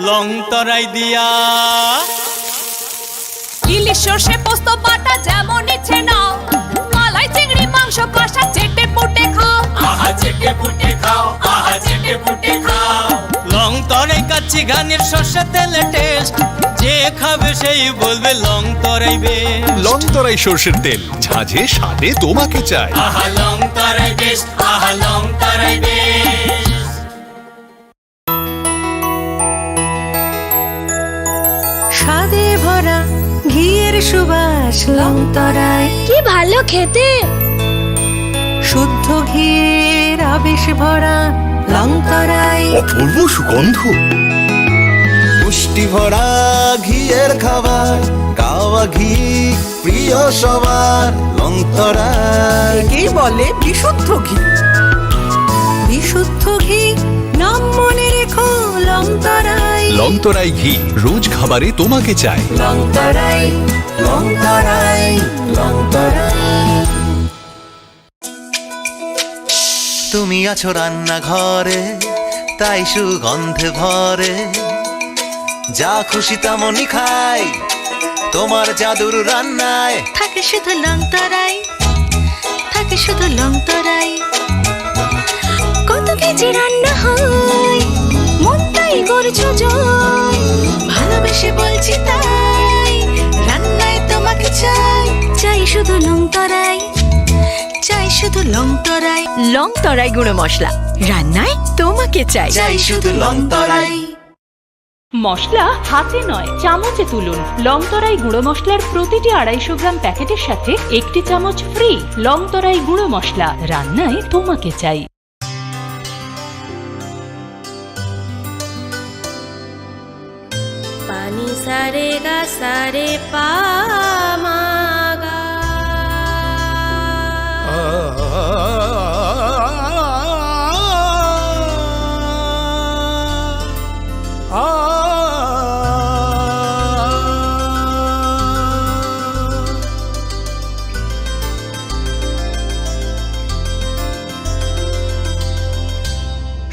লং তরাই দিয়া। ইলিশ সর্ষে পোস্ত বাটা যেমন ইচ্ছে নাও, মালাই চিংড়ি মাংস কষা চেটে পুটে খাও। আহা চেটে পুটে খাও, আহা চেটে পুটে খাও। লং তরাই কাচ্চি ঘানির সর্ষে তেলে টেস্ট, যে খাবে সেই বলবে লং তরাই বেশ। লং তরাই সর্ষের তেল, ঝাঁঝে স্বাদে তোমাকে চাই। আহা লং তরাই বেশ, আহা লং তরাই বেশ। স্বাদে ভরা ঘিয়ের সুবাস লং তরাই। কি ভালো খেতে! শুদ্ধ ঘিয়ের আবেশ ভরা লং তরাই। অপূর্ব সুগন্ধ। পুষ্টি ভরা ঘিয়ের খাবার, গাওয়া ঘি প্রিয় সবার লং তরাই। একেই বলে বিশুদ্ধ ঘি। বিশুদ্ধ ঘি, নাম মনে রেখো লং তরাই। লং তরাই ঘি, রোজ খাবারে তোমাকে চাই। লং তরাই, লং তরাই, লং তরাই। তুমি আছো রান্নাঘরে, তাই সুগন্ধে ভরে। যা খুশি তেমনই খাই, তোমার জাদুর রান্নায়। থাকে শুধু লং তরাই, থাকে শুধু লং তরাই। কত কেজি রান্না হয়, মনটাই করছো জয়। ভালোবেসে বলছি তাই, রান্নায় তোমাকে চাই। চাই শুধু লং তরাই, চাই শুধু লং তরাই। লং তরাই গুঁড়ো মশলা, রান্নায় তোমাকে চাই। চাই শুধু লং তরাই। মশলা হাতে নয়, চামচে তুলুন। লং তরাই গুঁড়ো মশলার প্রতিটি আড়াইশো গ্রাম প্যাকেটের সাথে একটি চামচ ফ্রি। লং তরাই গুঁড়ো মশলা, রান্নায় তোমাকে চাই। Pani sa re ga sa re pa ma ga.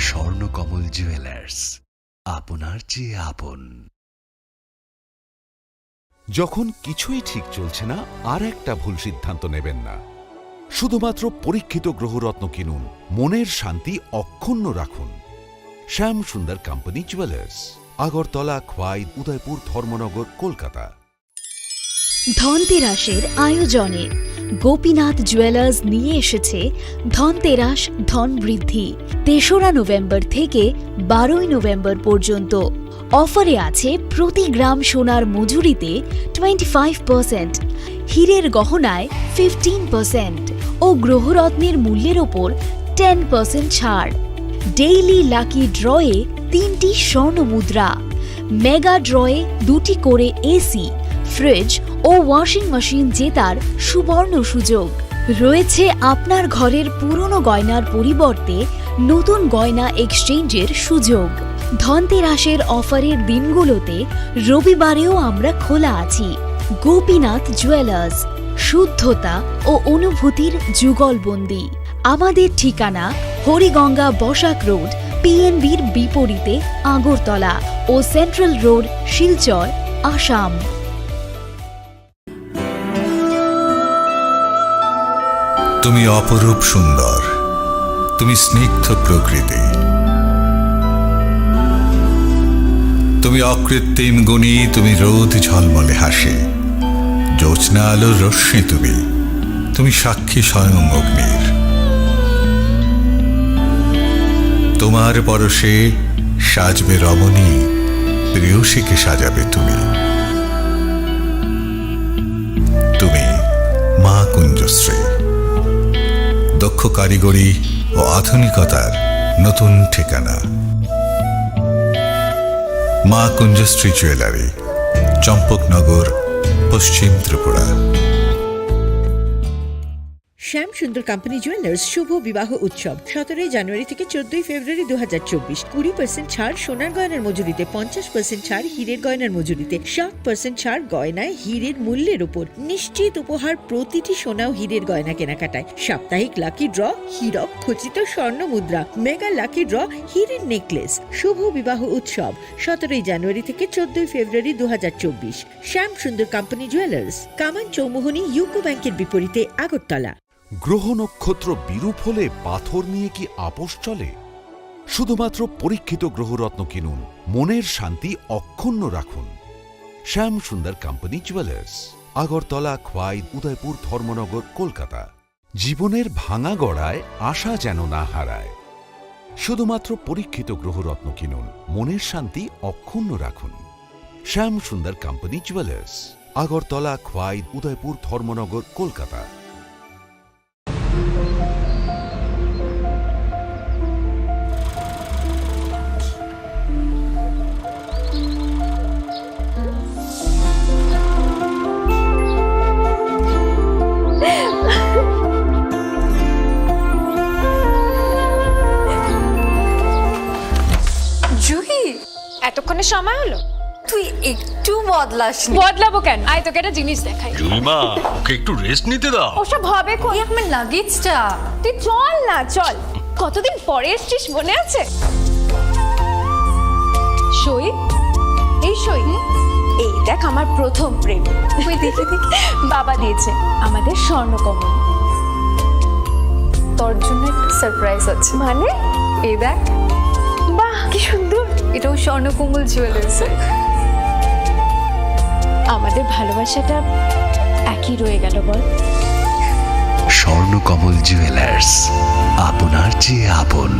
Swarnakamal jewellers, আপনার চেয়ে আপন। যখন কিছুই ঠিক চলছে না, আর একটা ভুল সিদ্ধান্ত নেবেন না। শুধুমাত্র পরীক্ষিত গ্রহরত্ন কিনুন, মনের শান্তি অক্ষুণ্ণ রাখুন। শ্যাম সুন্দর কোম্পানি জুয়েলার্স, আগরতলা, খোয়াই, উদয়পুর, ধর্মনগর, কলকাতা। ধনতেরাসের আয়োজনে গোপীনাথ জুয়েলার্স নিয়ে এসেছে ধনতেরাস ধন বৃদ্ধি। তেসরা নভেম্বর থেকে বারোই নভেম্বর পর্যন্ত অফারে আছে প্রতি গ্রাম সোনার মজুরিতে টোয়েন্টি ফাইভ পার্সেন্ট, হীরের গহনায় ফিফটিন পার্সেন্ট ও গ্রহরত্নের মূল্যের ওপর টেন পার্সেন্ট ছাড়। ডেইলি লাকি ড্রয়ে তিনটি স্বর্ণ মুদ্রা, মেগা ড্রয়ে দুটি করে এসি, ফ্রিজ ও ওয়াশিং মেশিন জেতার সুবর্ণ সুযোগ। রয়েছে আপনার ঘরের পুরনো গয়নার পরিবর্তে নতুন গয়না এক্সচেঞ্জের সুযোগ। ধনতেরাসের অফারের দিনগুলোতে রবিবারেও আমরা খোলা আছি। গোপীনাথ জুয়েলার্স, শুদ্ধতা ও অনুভূতির যুগলবন্দি। আমাদের ঠিকানা হরিগঙ্গা বসাক রোড, পিএনবির বিপরীতে আগরতলা ও সেন্ট্রাল রোড, শিলচর, আসাম। তুমি অপরূপ সুন্দর, তুমি স্নিগ্ধ প্রকৃতি, তুমি অকৃত্রিম গুণী, তুমি রোদ ঝলমলে হাসি, জ্যোৎস্না আলোর রশ্মি তুমি, তুমি সাক্ষী স্বয়ং অগ্নির। তোমার পরশে সাজবে রমণী, প্রেয়সীকে সাজাবে তুমি। তুমি মা কুঞ্জশ্রী, দক্ষ কারিগরি ও আধুনিকতার নতুন ঠিকানা। মা কুঞ্জশ্রী জুয়েলারি, চম্পকনগর, পশ্চিম ত্রিপুরা। শ্যাম সুন্দর কোম্পানি জুয়েলার্স শুভ বিবাহ উৎসব সতেরোই জানুয়ারি থেকে চোদ্দই ফেব্রুয়ারি দু হাজার চব্বিশ। কুড়ি পার্সেন্ট ছাড় সোনার গয়নার মজুরিতে, পঞ্চাশ পার্সেন্ট ছাড় হীরের গয়নার মজুরিতে, সাত পার্সেন্ট ছাড় গয়নায় হীরের মূল্যের উপর। নিশ্চিত উপহার প্রতিটি সোনা ও হীরের গয়না কেনাকাটায়। সাপ্তাহিক লাকি ড্র, হীরক খচিত স্বর্ণ মুদ্রা, মেগা লাকি ড্র, হীরের নেকলেস। শুভ বিবাহ উৎসব সতেরোই জানুয়ারি থেকে চোদ্দই ফেব্রুয়ারি দু হাজার চব্বিশ। শ্যাম সুন্দর কোম্পানি জুয়েলার্স, কামান চৌমুহনী ইউকো ব্যাংকের বিপরীতে আগরতলা। গ্রহ নক্ষত্র বিরূপ হলে পাথর নিয়ে কি আপোষ চলে? শুধুমাত্র পরীক্ষিত গ্রহরত্ন কিনুন, মনের শান্তি অক্ষুণ্ণ রাখুন। শ্যাম সুন্দর কোম্পানি জুয়েলার্স, আগরতলা, খোয়াই, উদয়পুর, ধর্মনগর, কলকাতা। জীবনের ভাঙা গড়ায় আশা যেন না হারায়। শুধুমাত্র পরীক্ষিত গ্রহরত্ন কিনুন, মনের শান্তি অক্ষুণ্ণ রাখুন। শ্যাম সুন্দর কোম্পানি জুয়েলার্স, আগরতলা, খোয়াই, উদয়পুর, ধর্মনগর, কলকাতা। জুহি, এতক্ষণে সময় হলো? তুই একটু বদলাসনি। বদলাবো কেন? আয়, তোকে একটা জিনিস দেখাই। জুইমা, ওকে একটু রেস্ট নিতে দাও। ওসব হবে কই? এই আমার লাগেজটা। তুই চল না, চল। কতদিন পরে এসছিস, মনে আছে? সই, এই সই। এই দেখ, আমার প্রথম প্রেম। ওই দেখি, দেখি। বাবা দিয়েছে আমাদের স্বর্ণকমল। তোর জন্য একটা সারপ্রাইজ আছে। মানে? এই দেখ। বাহ, কি সুন্দর। এটাও স্বর্ণকমল জুয়েলার্স। আমাদের ভালোবাসাটা একই রয়ে গেল, বল? স্বর্ণকমল জুয়েলার্স, আপনার চেয়ে আপন।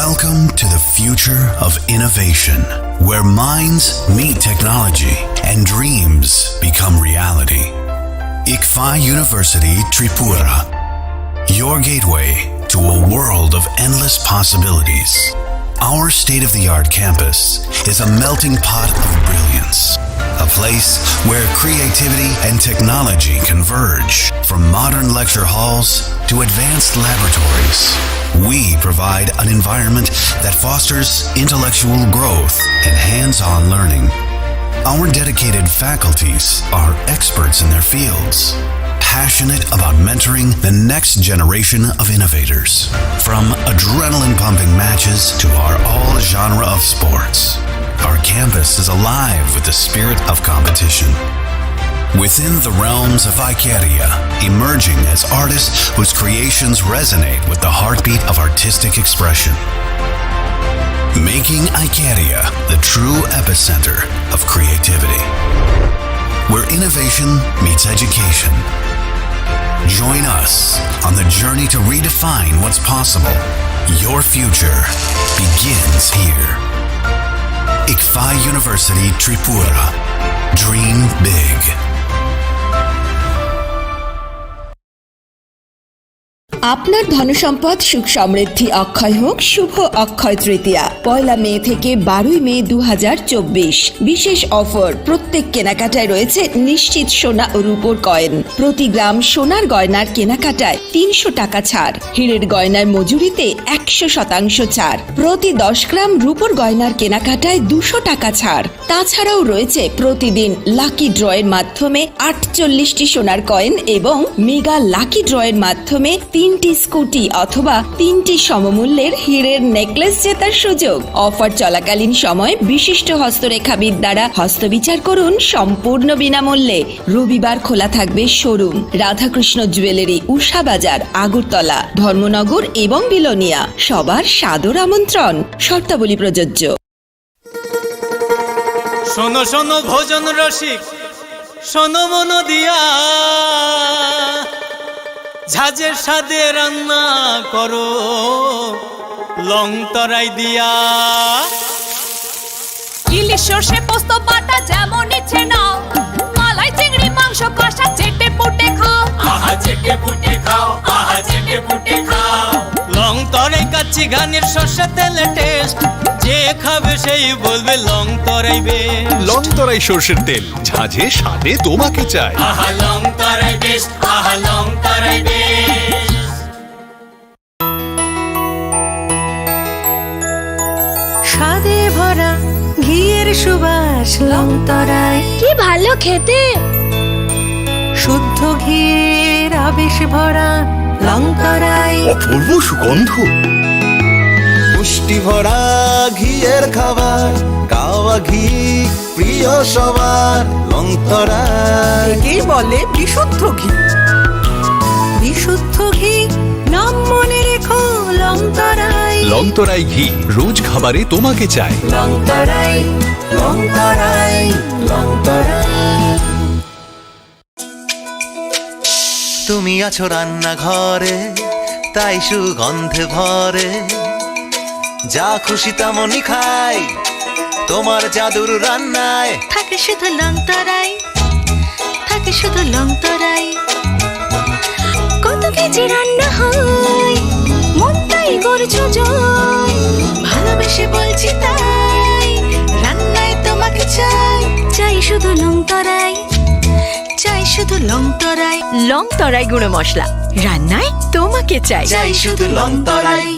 Welcome to the future of innovation, where minds meet technology and dreams become reality. ICFAI University Tripura, your gateway to a world of endless possibilities. Our state-of-the-art campus is a melting pot of brilliance, a place where creativity and technology converge. From modern lecture halls to advanced laboratories, we provide an environment that fosters intellectual growth and hands-on learning. Our dedicated faculties are experts in their fields, passionate about mentoring the next generation of innovators. From adrenaline pumping matches to our all genre of sports, our campus is alive with the spirit of competition. Within the realms of Icaria, emerging as artists whose creations resonate with the heartbeat of artistic expression. Making Icaria the true epicenter of creativity, where innovation meets education. Join us on the journey to redefine what's possible. Your future begins here. Ikfa University Tripura. Dream big. আপনার ধনসম্পদ সুখ সমৃদ্ধি অক্ষয় হোক শুভ অক্ষয় তৃতীয়া, পয়লা মে থেকে বারোই মে দু হাজার চব্বিশ। বিশেষ অফার, প্রত্যেক কেনাকাটায় রয়েছে নিশ্চিত সোনা ও রূপোর কয়েন। প্রতি গ্রাম সোনার গয়নার কেনাকাটায় তিনশো টাকা ছাড়, হীরের গয়নার মজুরিতে একশো শতাংশ ছাড়, প্রতি দশ গ্রাম রূপোর গয়নার কেনাকাটায় দুশো টাকা ছাড়। তাছাড়াও রয়েছে প্রতিদিন লাকি ড্রয়ের মাধ্যমে আটচল্লিশটি সোনার কয়েন এবং মেগা লাকি ড্রয়ের মাধ্যমে তিনটি স্কুটি অথবা তিনটি সমমূল্যের হীরের নেকলেস জেতার সুযোগ। অফার চলাকালীন সময় বিশিষ্ট হস্তরেখাবিদ দ্বারা হস্তবিচার করুন সম্পূর্ণ বিনামূল্যে। রবিবার খোলা থাকবে শোরুম রাধাকৃষ্ণ জুয়েলারি, উষা বাজার, আগরতলা, ধর্মনগর এবং বিলোনিয়া। সবার সাদর আমন্ত্রণ। শর্তাবলী প্রযোজ্য। শোনো শোনো ভোজন রসিক, শোনো মন দিয়া, ঝাঁঝের স্বাদে রান্না করো লং তরাই দিয়া। ইলিশ সর্ষে পোস্ত বাটা যেমন ইচ্ছে নাও, মালাই চিংড়ি মাংস কষা চেটে পুটে খাও। আহা চেটে পুটে খাও, আহা চেটে পুটে খাও। লং তরাই কাচ্চি ঘানির সর্ষে তেলে টেস্ট, যে খাবে সেই বলবে লং তরাই বেশ। লং তরাই সর্ষের তেল, ঝাঁঝে স্বাদে তোমাকে চাই। আহা লং তরাই বেশ, আহা লং তরাই বেশ। স্বাদে ভরা ঘিয়ের সুবাস লং তরাই। কি ভালো খেতে! শুদ্ধ ঘিয়ের আবেশ ভরা লং তরাই। অপূর্ব সুগন্ধ। পুষ্টি ভরা ঘিয়ের খাবার, কাওয়া ঘি প্রিয় সবার লং তরাই। একেই বলে বিশুদ্ধ ঘি। বিশুদ্ধ ঘি, নাম মনে রেখো লং তরাই। লং তরাই ঘি, রোজ খাবারে তোমাকে চাই। লং তরাই, লং তরাই, লং তরাই। তুমি আছো রান্নাঘরে, তাই সুগন্ধে ভরে। যা খুশি তেমনই খাই, তোমার জাদুর রান্নায়। থাকে শুধু লং তরাই, থাকে শুধু লং তরাই। কত কেজি রান্না হয়, মনটাই করছো জয়। ভালোবেসে বলছি তাই, রান্নায় তোমাকে চাই। চাই শুধু লং তরাই, চাই শুধু লং তরাই। লং তরাই গুঁড়ো মশলা, রান্নায় তোমাকে চাই। চাই শুধু লং তরাই।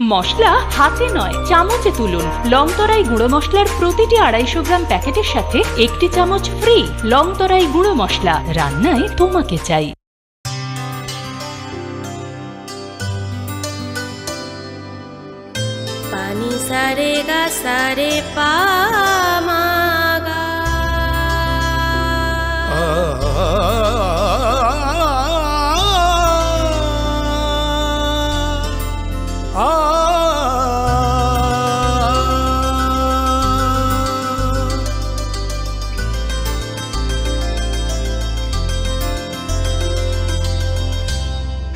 মশলা হাতে নয়, চামচে তুলুন। লং তরাই গুঁড়ো মশলার প্রতিটি আড়াইশো গ্রাম প্যাকেটের সাথে একটি চামচ ফ্রি। লং তরাই গুঁড়ো মশলা, রান্নায় তোমাকে চাই। Pani sa re ga sa re pa ma ga.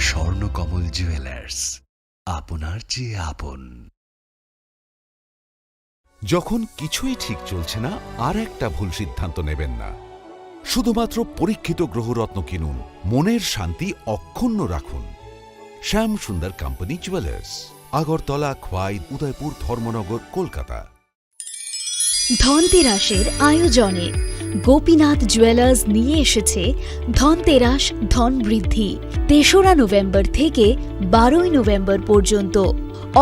Swarnakamal jewellers, আপনার চেয়ে আপন। যখন কিছুই ঠিক চলছে না, আর একটা ভুল সিদ্ধান্ত নেবেন না। শুধুমাত্র পরীক্ষিত গ্রহরত্ন কিনুন, মনের শান্তি অক্ষুণ্ণ রাখুন। শ্যাম সুন্দর কোম্পানি জুয়েলার্স, আগরতলা, খোয়াই, উদয়পুর, ধর্মনগর, কলকাতা। ধনতেরাসের আয়োজনে গোপীনাথ জুয়েলার্স নিয়ে এসেছে ধনতেরাস ধন বৃদ্ধি। তেসরা নভেম্বর থেকে বারোই নভেম্বর পর্যন্ত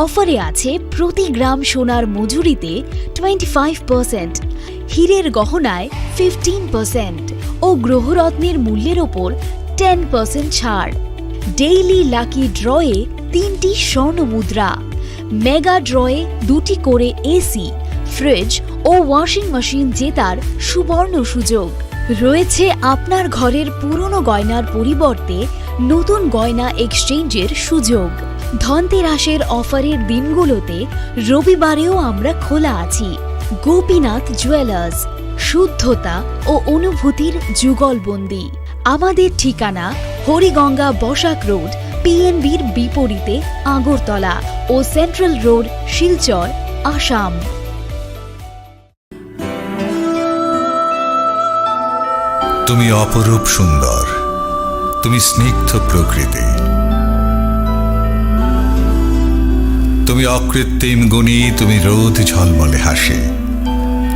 অফারে আছে প্রতি গ্রাম সোনার মজুরিতে টোয়েন্টি ফাইভ পার্সেন্ট হীরের গহনায় ফিফটিন পার্সেন্ট ও গ্রহরত্নের মূল্যের ওপর টেন পার্সেন্ট ছাড়। ডেইলি লাকি ড্রয়ে তিনটি স্বর্ণ মুদ্রা, মেগা ড্রয়ে দুটি করে এসি, ফ্রিজ ও ওয়াশিং মেশিন জেতার সুবর্ণ সুযোগ। রয়েছে আপনার ঘরের পুরনো গয়নার পরিবর্তে নতুন গয়না এক্সচেঞ্জের সুযোগ। ধনতেরাসের অফারের দিনগুলোতে রবিবারেও আমরা খোলা আছি। গোপীনাথ জুয়েলার্স, শুদ্ধতা ও অনুভূতির যুগলবন্দি। আমাদের ঠিকানা হরিগঙ্গা বসাক রোড, পিএনবির বিপরীতে আগরতলা ও সেন্ট্রাল রোড, শিলচর, আসাম। তুমি অপরূপ সুন্দর, তুমি স্নিগ্ধ প্রকৃতি, তুমি অকৃত্রিম গুণী, তুমি রোদ ঝলমলে হাসি,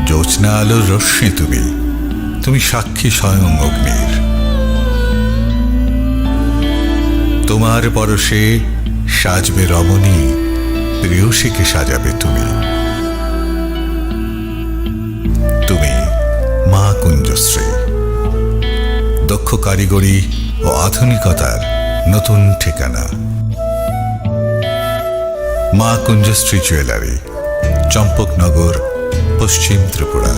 জ্যোৎস্না আলোর রশ্মি তুমি, তুমি সাক্ষী স্বয়ং অগ্নির। তোমার পরশে সাজবে রমণী, প্রেয়সীকে সাজাবে তুমি। তুমি মা কুঞ্জশ্রী, দক্ষ কারিগরি ও আধুনিকতার নতুন ঠিকানা। মা কুঞ্জশ্রী জুয়েলারি, চম্পকনগর, পশ্চিম ত্রিপুরা।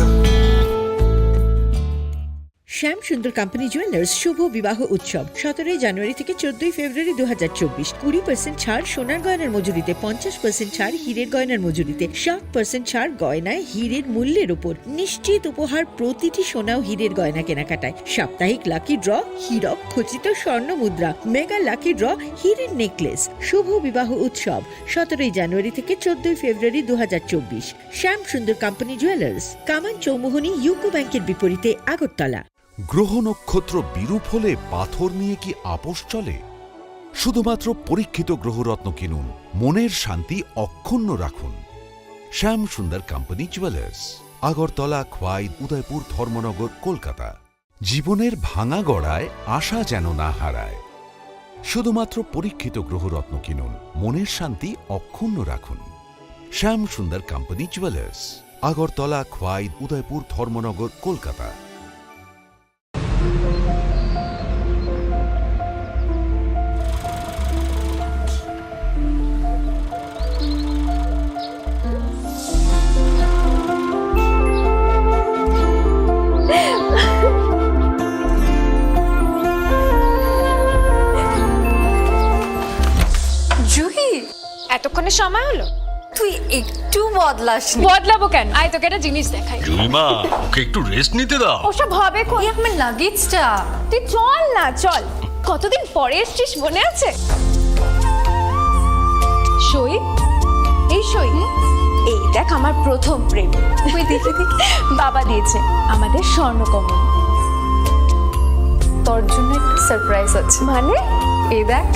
শ্যাম সুন্দর কোম্পানি জুয়েলার্স শুভ বিবাহ উৎসব সতেরোই জানুয়ারি থেকে চোদ্দই ফেব্রুয়ারি দু হাজার চব্বিশ। কুড়ি পার্সেন্ট ছাড় সোনার গয়নার মজুরিতে, পঞ্চাশ পার্সেন্ট ছাড় হীরের গয়নার মজুরিতে, সাত পার্সেন্ট ছাড় গয়নায় হীরের মূল্যের উপর। নিশ্চিত উপহার প্রতিটি সোনা ও হীরের গয়না কেনাকাটায়। সাপ্তাহিক লাকি ড্র, হীরক খচিত স্বর্ণ মুদ্রা, মেগা লাকি ড্র, হীরের নেকলেস। শুভ বিবাহ উৎসব সতেরোই জানুয়ারি থেকে চোদ্দই ফেব্রুয়ারি দু হাজার চব্বিশ। শ্যাম সুন্দর কোম্পানি জুয়েলার্স, কামান চৌমুহনী ইউকো ব্যাংকের বিপরীতে আগরতলা। গ্রহ নক্ষত্র বিরূপ হলে পাথর নিয়ে কি আপোষ চলে? শুধুমাত্র পরীক্ষিত গ্রহরত্ন কিনুন, মনের শান্তি অক্ষুণ্ণ রাখুন। শ্যাম সুন্দর কোম্পানি জুয়েলার্স, আগরতলা, খোয়াই, উদয়পুর, ধর্মনগর, কলকাতা। জীবনের ভাঙা গড়ায় আশা যেন না হারায়। শুধুমাত্র পরীক্ষিত গ্রহরত্ন কিনুন, মনের শান্তি অক্ষুণ্ণ রাখুন। শ্যাম সুন্দর কোম্পানি জুয়েলার্স, আগরতলা, খোয়াই, উদয়পুর, ধর্মনগর, কলকাতা। জুহি, এতক্ষণে সময় হলো? তুই একটু বদলাসনি। বদলাবো কেন? আয়, তোকে একটা জিনিস দেখাই। জুইমা, ওকে একটু রেস্ট নিতে দাও। ওসব হবে কই? এই আমার লাগেজটা। তুই চল না, চল। কতদিন পরে এসছিস, মনে আছে? সই, এই সই। এই দেখ, আমার প্রথম প্রেম। ওই দেখে দেখে বাবা দিয়েছে আমাদের স্বর্ণকমল। তোর জন্য একটা সারপ্রাইজ আছে। মানে? এই দেখ।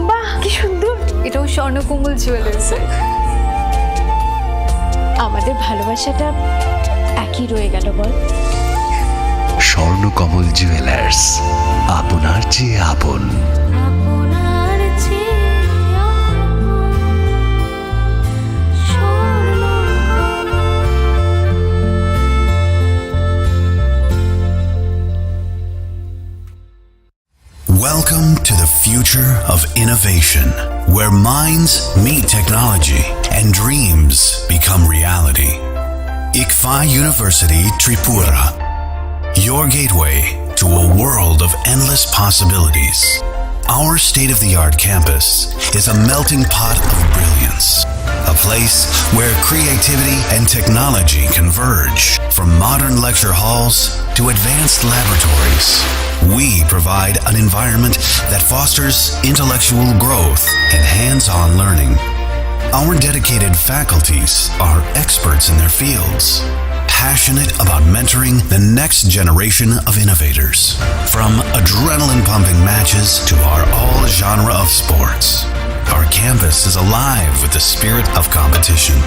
বাহ, কি সুন্দর। এটাও স্বর্ণকমল জুয়েলার্স। আমাদের ভালোবাসাটা একই রয়ে গেল, বল? স্বর্ণকমল জুয়েলার্স, আপনার চেয়ে আপন। Welcome to the future of innovation, where minds meet technology and dreams become reality. ICFAI University Tripura, your gateway to a world of endless possibilities. Our state-of-the-art campus is a melting pot of brilliance, a place where creativity and technology converge. From modern lecture halls to advanced laboratories, we provide an environment that fosters intellectual growth and hands-on learning. Our dedicated faculties are experts in their fields, passionate about mentoring the next generation of innovators. From adrenaline-pumping matches to our all-genre of sports, our campus is alive with the spirit of competition.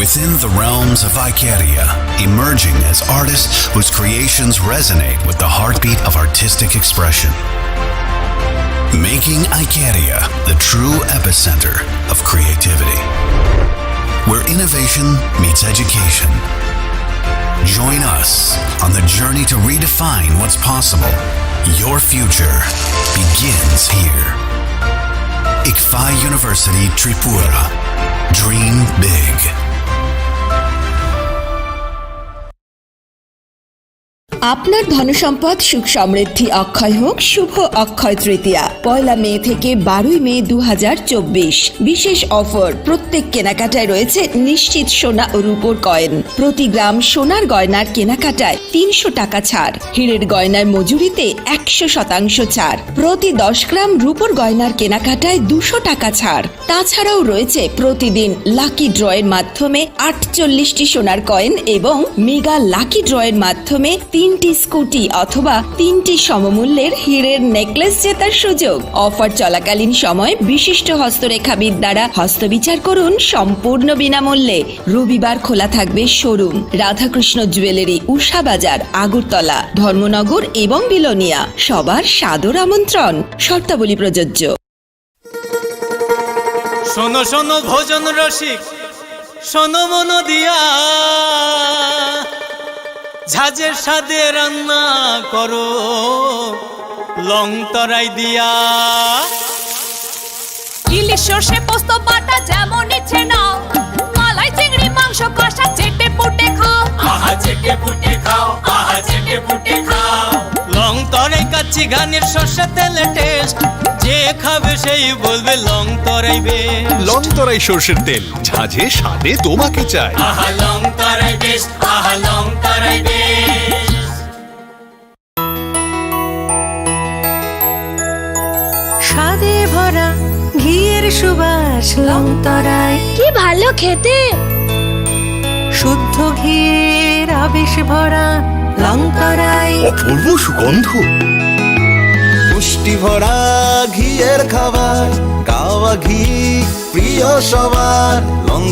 Within the realms of Icaria, emerging as artists whose creations resonate with the heartbeat of artistic expression. Making Icaria the true epicenter of creativity, where innovation meets education, Join us on the journey to redefine what's possible. Your future begins here. Ikfa University Tripura. Dream big. আপনার ধনসম্পদ সুখ সমৃদ্ধি অক্ষয় হোক শুভ অক্ষয় তৃতীয়া। পয়লা মে থেকে বারোই মে দু হাজার চব্বিশ। বিশেষ অফার, প্রত্যেক কেনাকাটায় রয়েছে নিশ্চিত সোনা ও রূপোর কয়েন। প্রতি গ্রাম সোনার গয়নার কেনাকাটায় তিনশো টাকা ছাড়, হীরের গয়নার মজুরিতে একশো শতাংশ ছাড়, প্রতি দশ গ্রাম রূপোর গয়নার কেনাকাটায় দুশো টাকা ছাড়। তাছাড়াও রয়েছে প্রতিদিন লাকি ড্রয়ের মাধ্যমে আটচল্লিশটি সোনার কয়েন এবং মেগা লাকি ড্রয়ের মাধ্যমে তিনটি স্কুটি অথবা তিনটি সমমূল্যের হীরের নেকলেস জেতার সুযোগ। অফার চলাকালীন সময় বিশিষ্ট হস্তরেখাবিদ দ্বারা হস্তবিচার করুন সম্পূর্ণ বিনামূল্যে। রবিবার খোলা থাকবে শোরুম। রাধাকৃষ্ণ জুয়েলারি, উষা বাজার, আগরতলা, ধর্মনগর এবং বিলোনিয়া। সবার সাদর আমন্ত্রণ। শর্তাবলী প্রযোজ্য। শোনো শোনো ভোজন রসিক, শোনো মন দিয়া, ঝাঁঝের স্বাদে রান্না করো লং তরাই দিয়া। ইলিশ সর্ষে পোস্ত বাটা যেমন ইচ্ছে নাও, মালাই চিংড়ি মাংস কষা চেটে পুটে খাও। আহা চেটে পুটে খাও, আহা চেটে পুটে খাও। লং তরাই কাচ্চি ঘানির সর্ষে তেলে টেস্ট, যে খাবে সেই বলবে লং তরাই বেস্ট। লং তরাই সর্ষের তেল, ঝাঁঝে স্বাদে তোমাকে চাই। আহা লং তরাই বেস্ট, আহা লং তরাই বেস্ট। স্বাদে ভরা ঘিয়ের সুবাস লং তরাই। কি ভালো খেতে! শুদ্ধ ঘিয়ের আবেশ ভরা লং তরাই। অপূর্ব সুগন্ধ। পুষ্টি ভরা ঘিয়ের খাবার, গাওয়া ঘি প্রিয় সবার। লং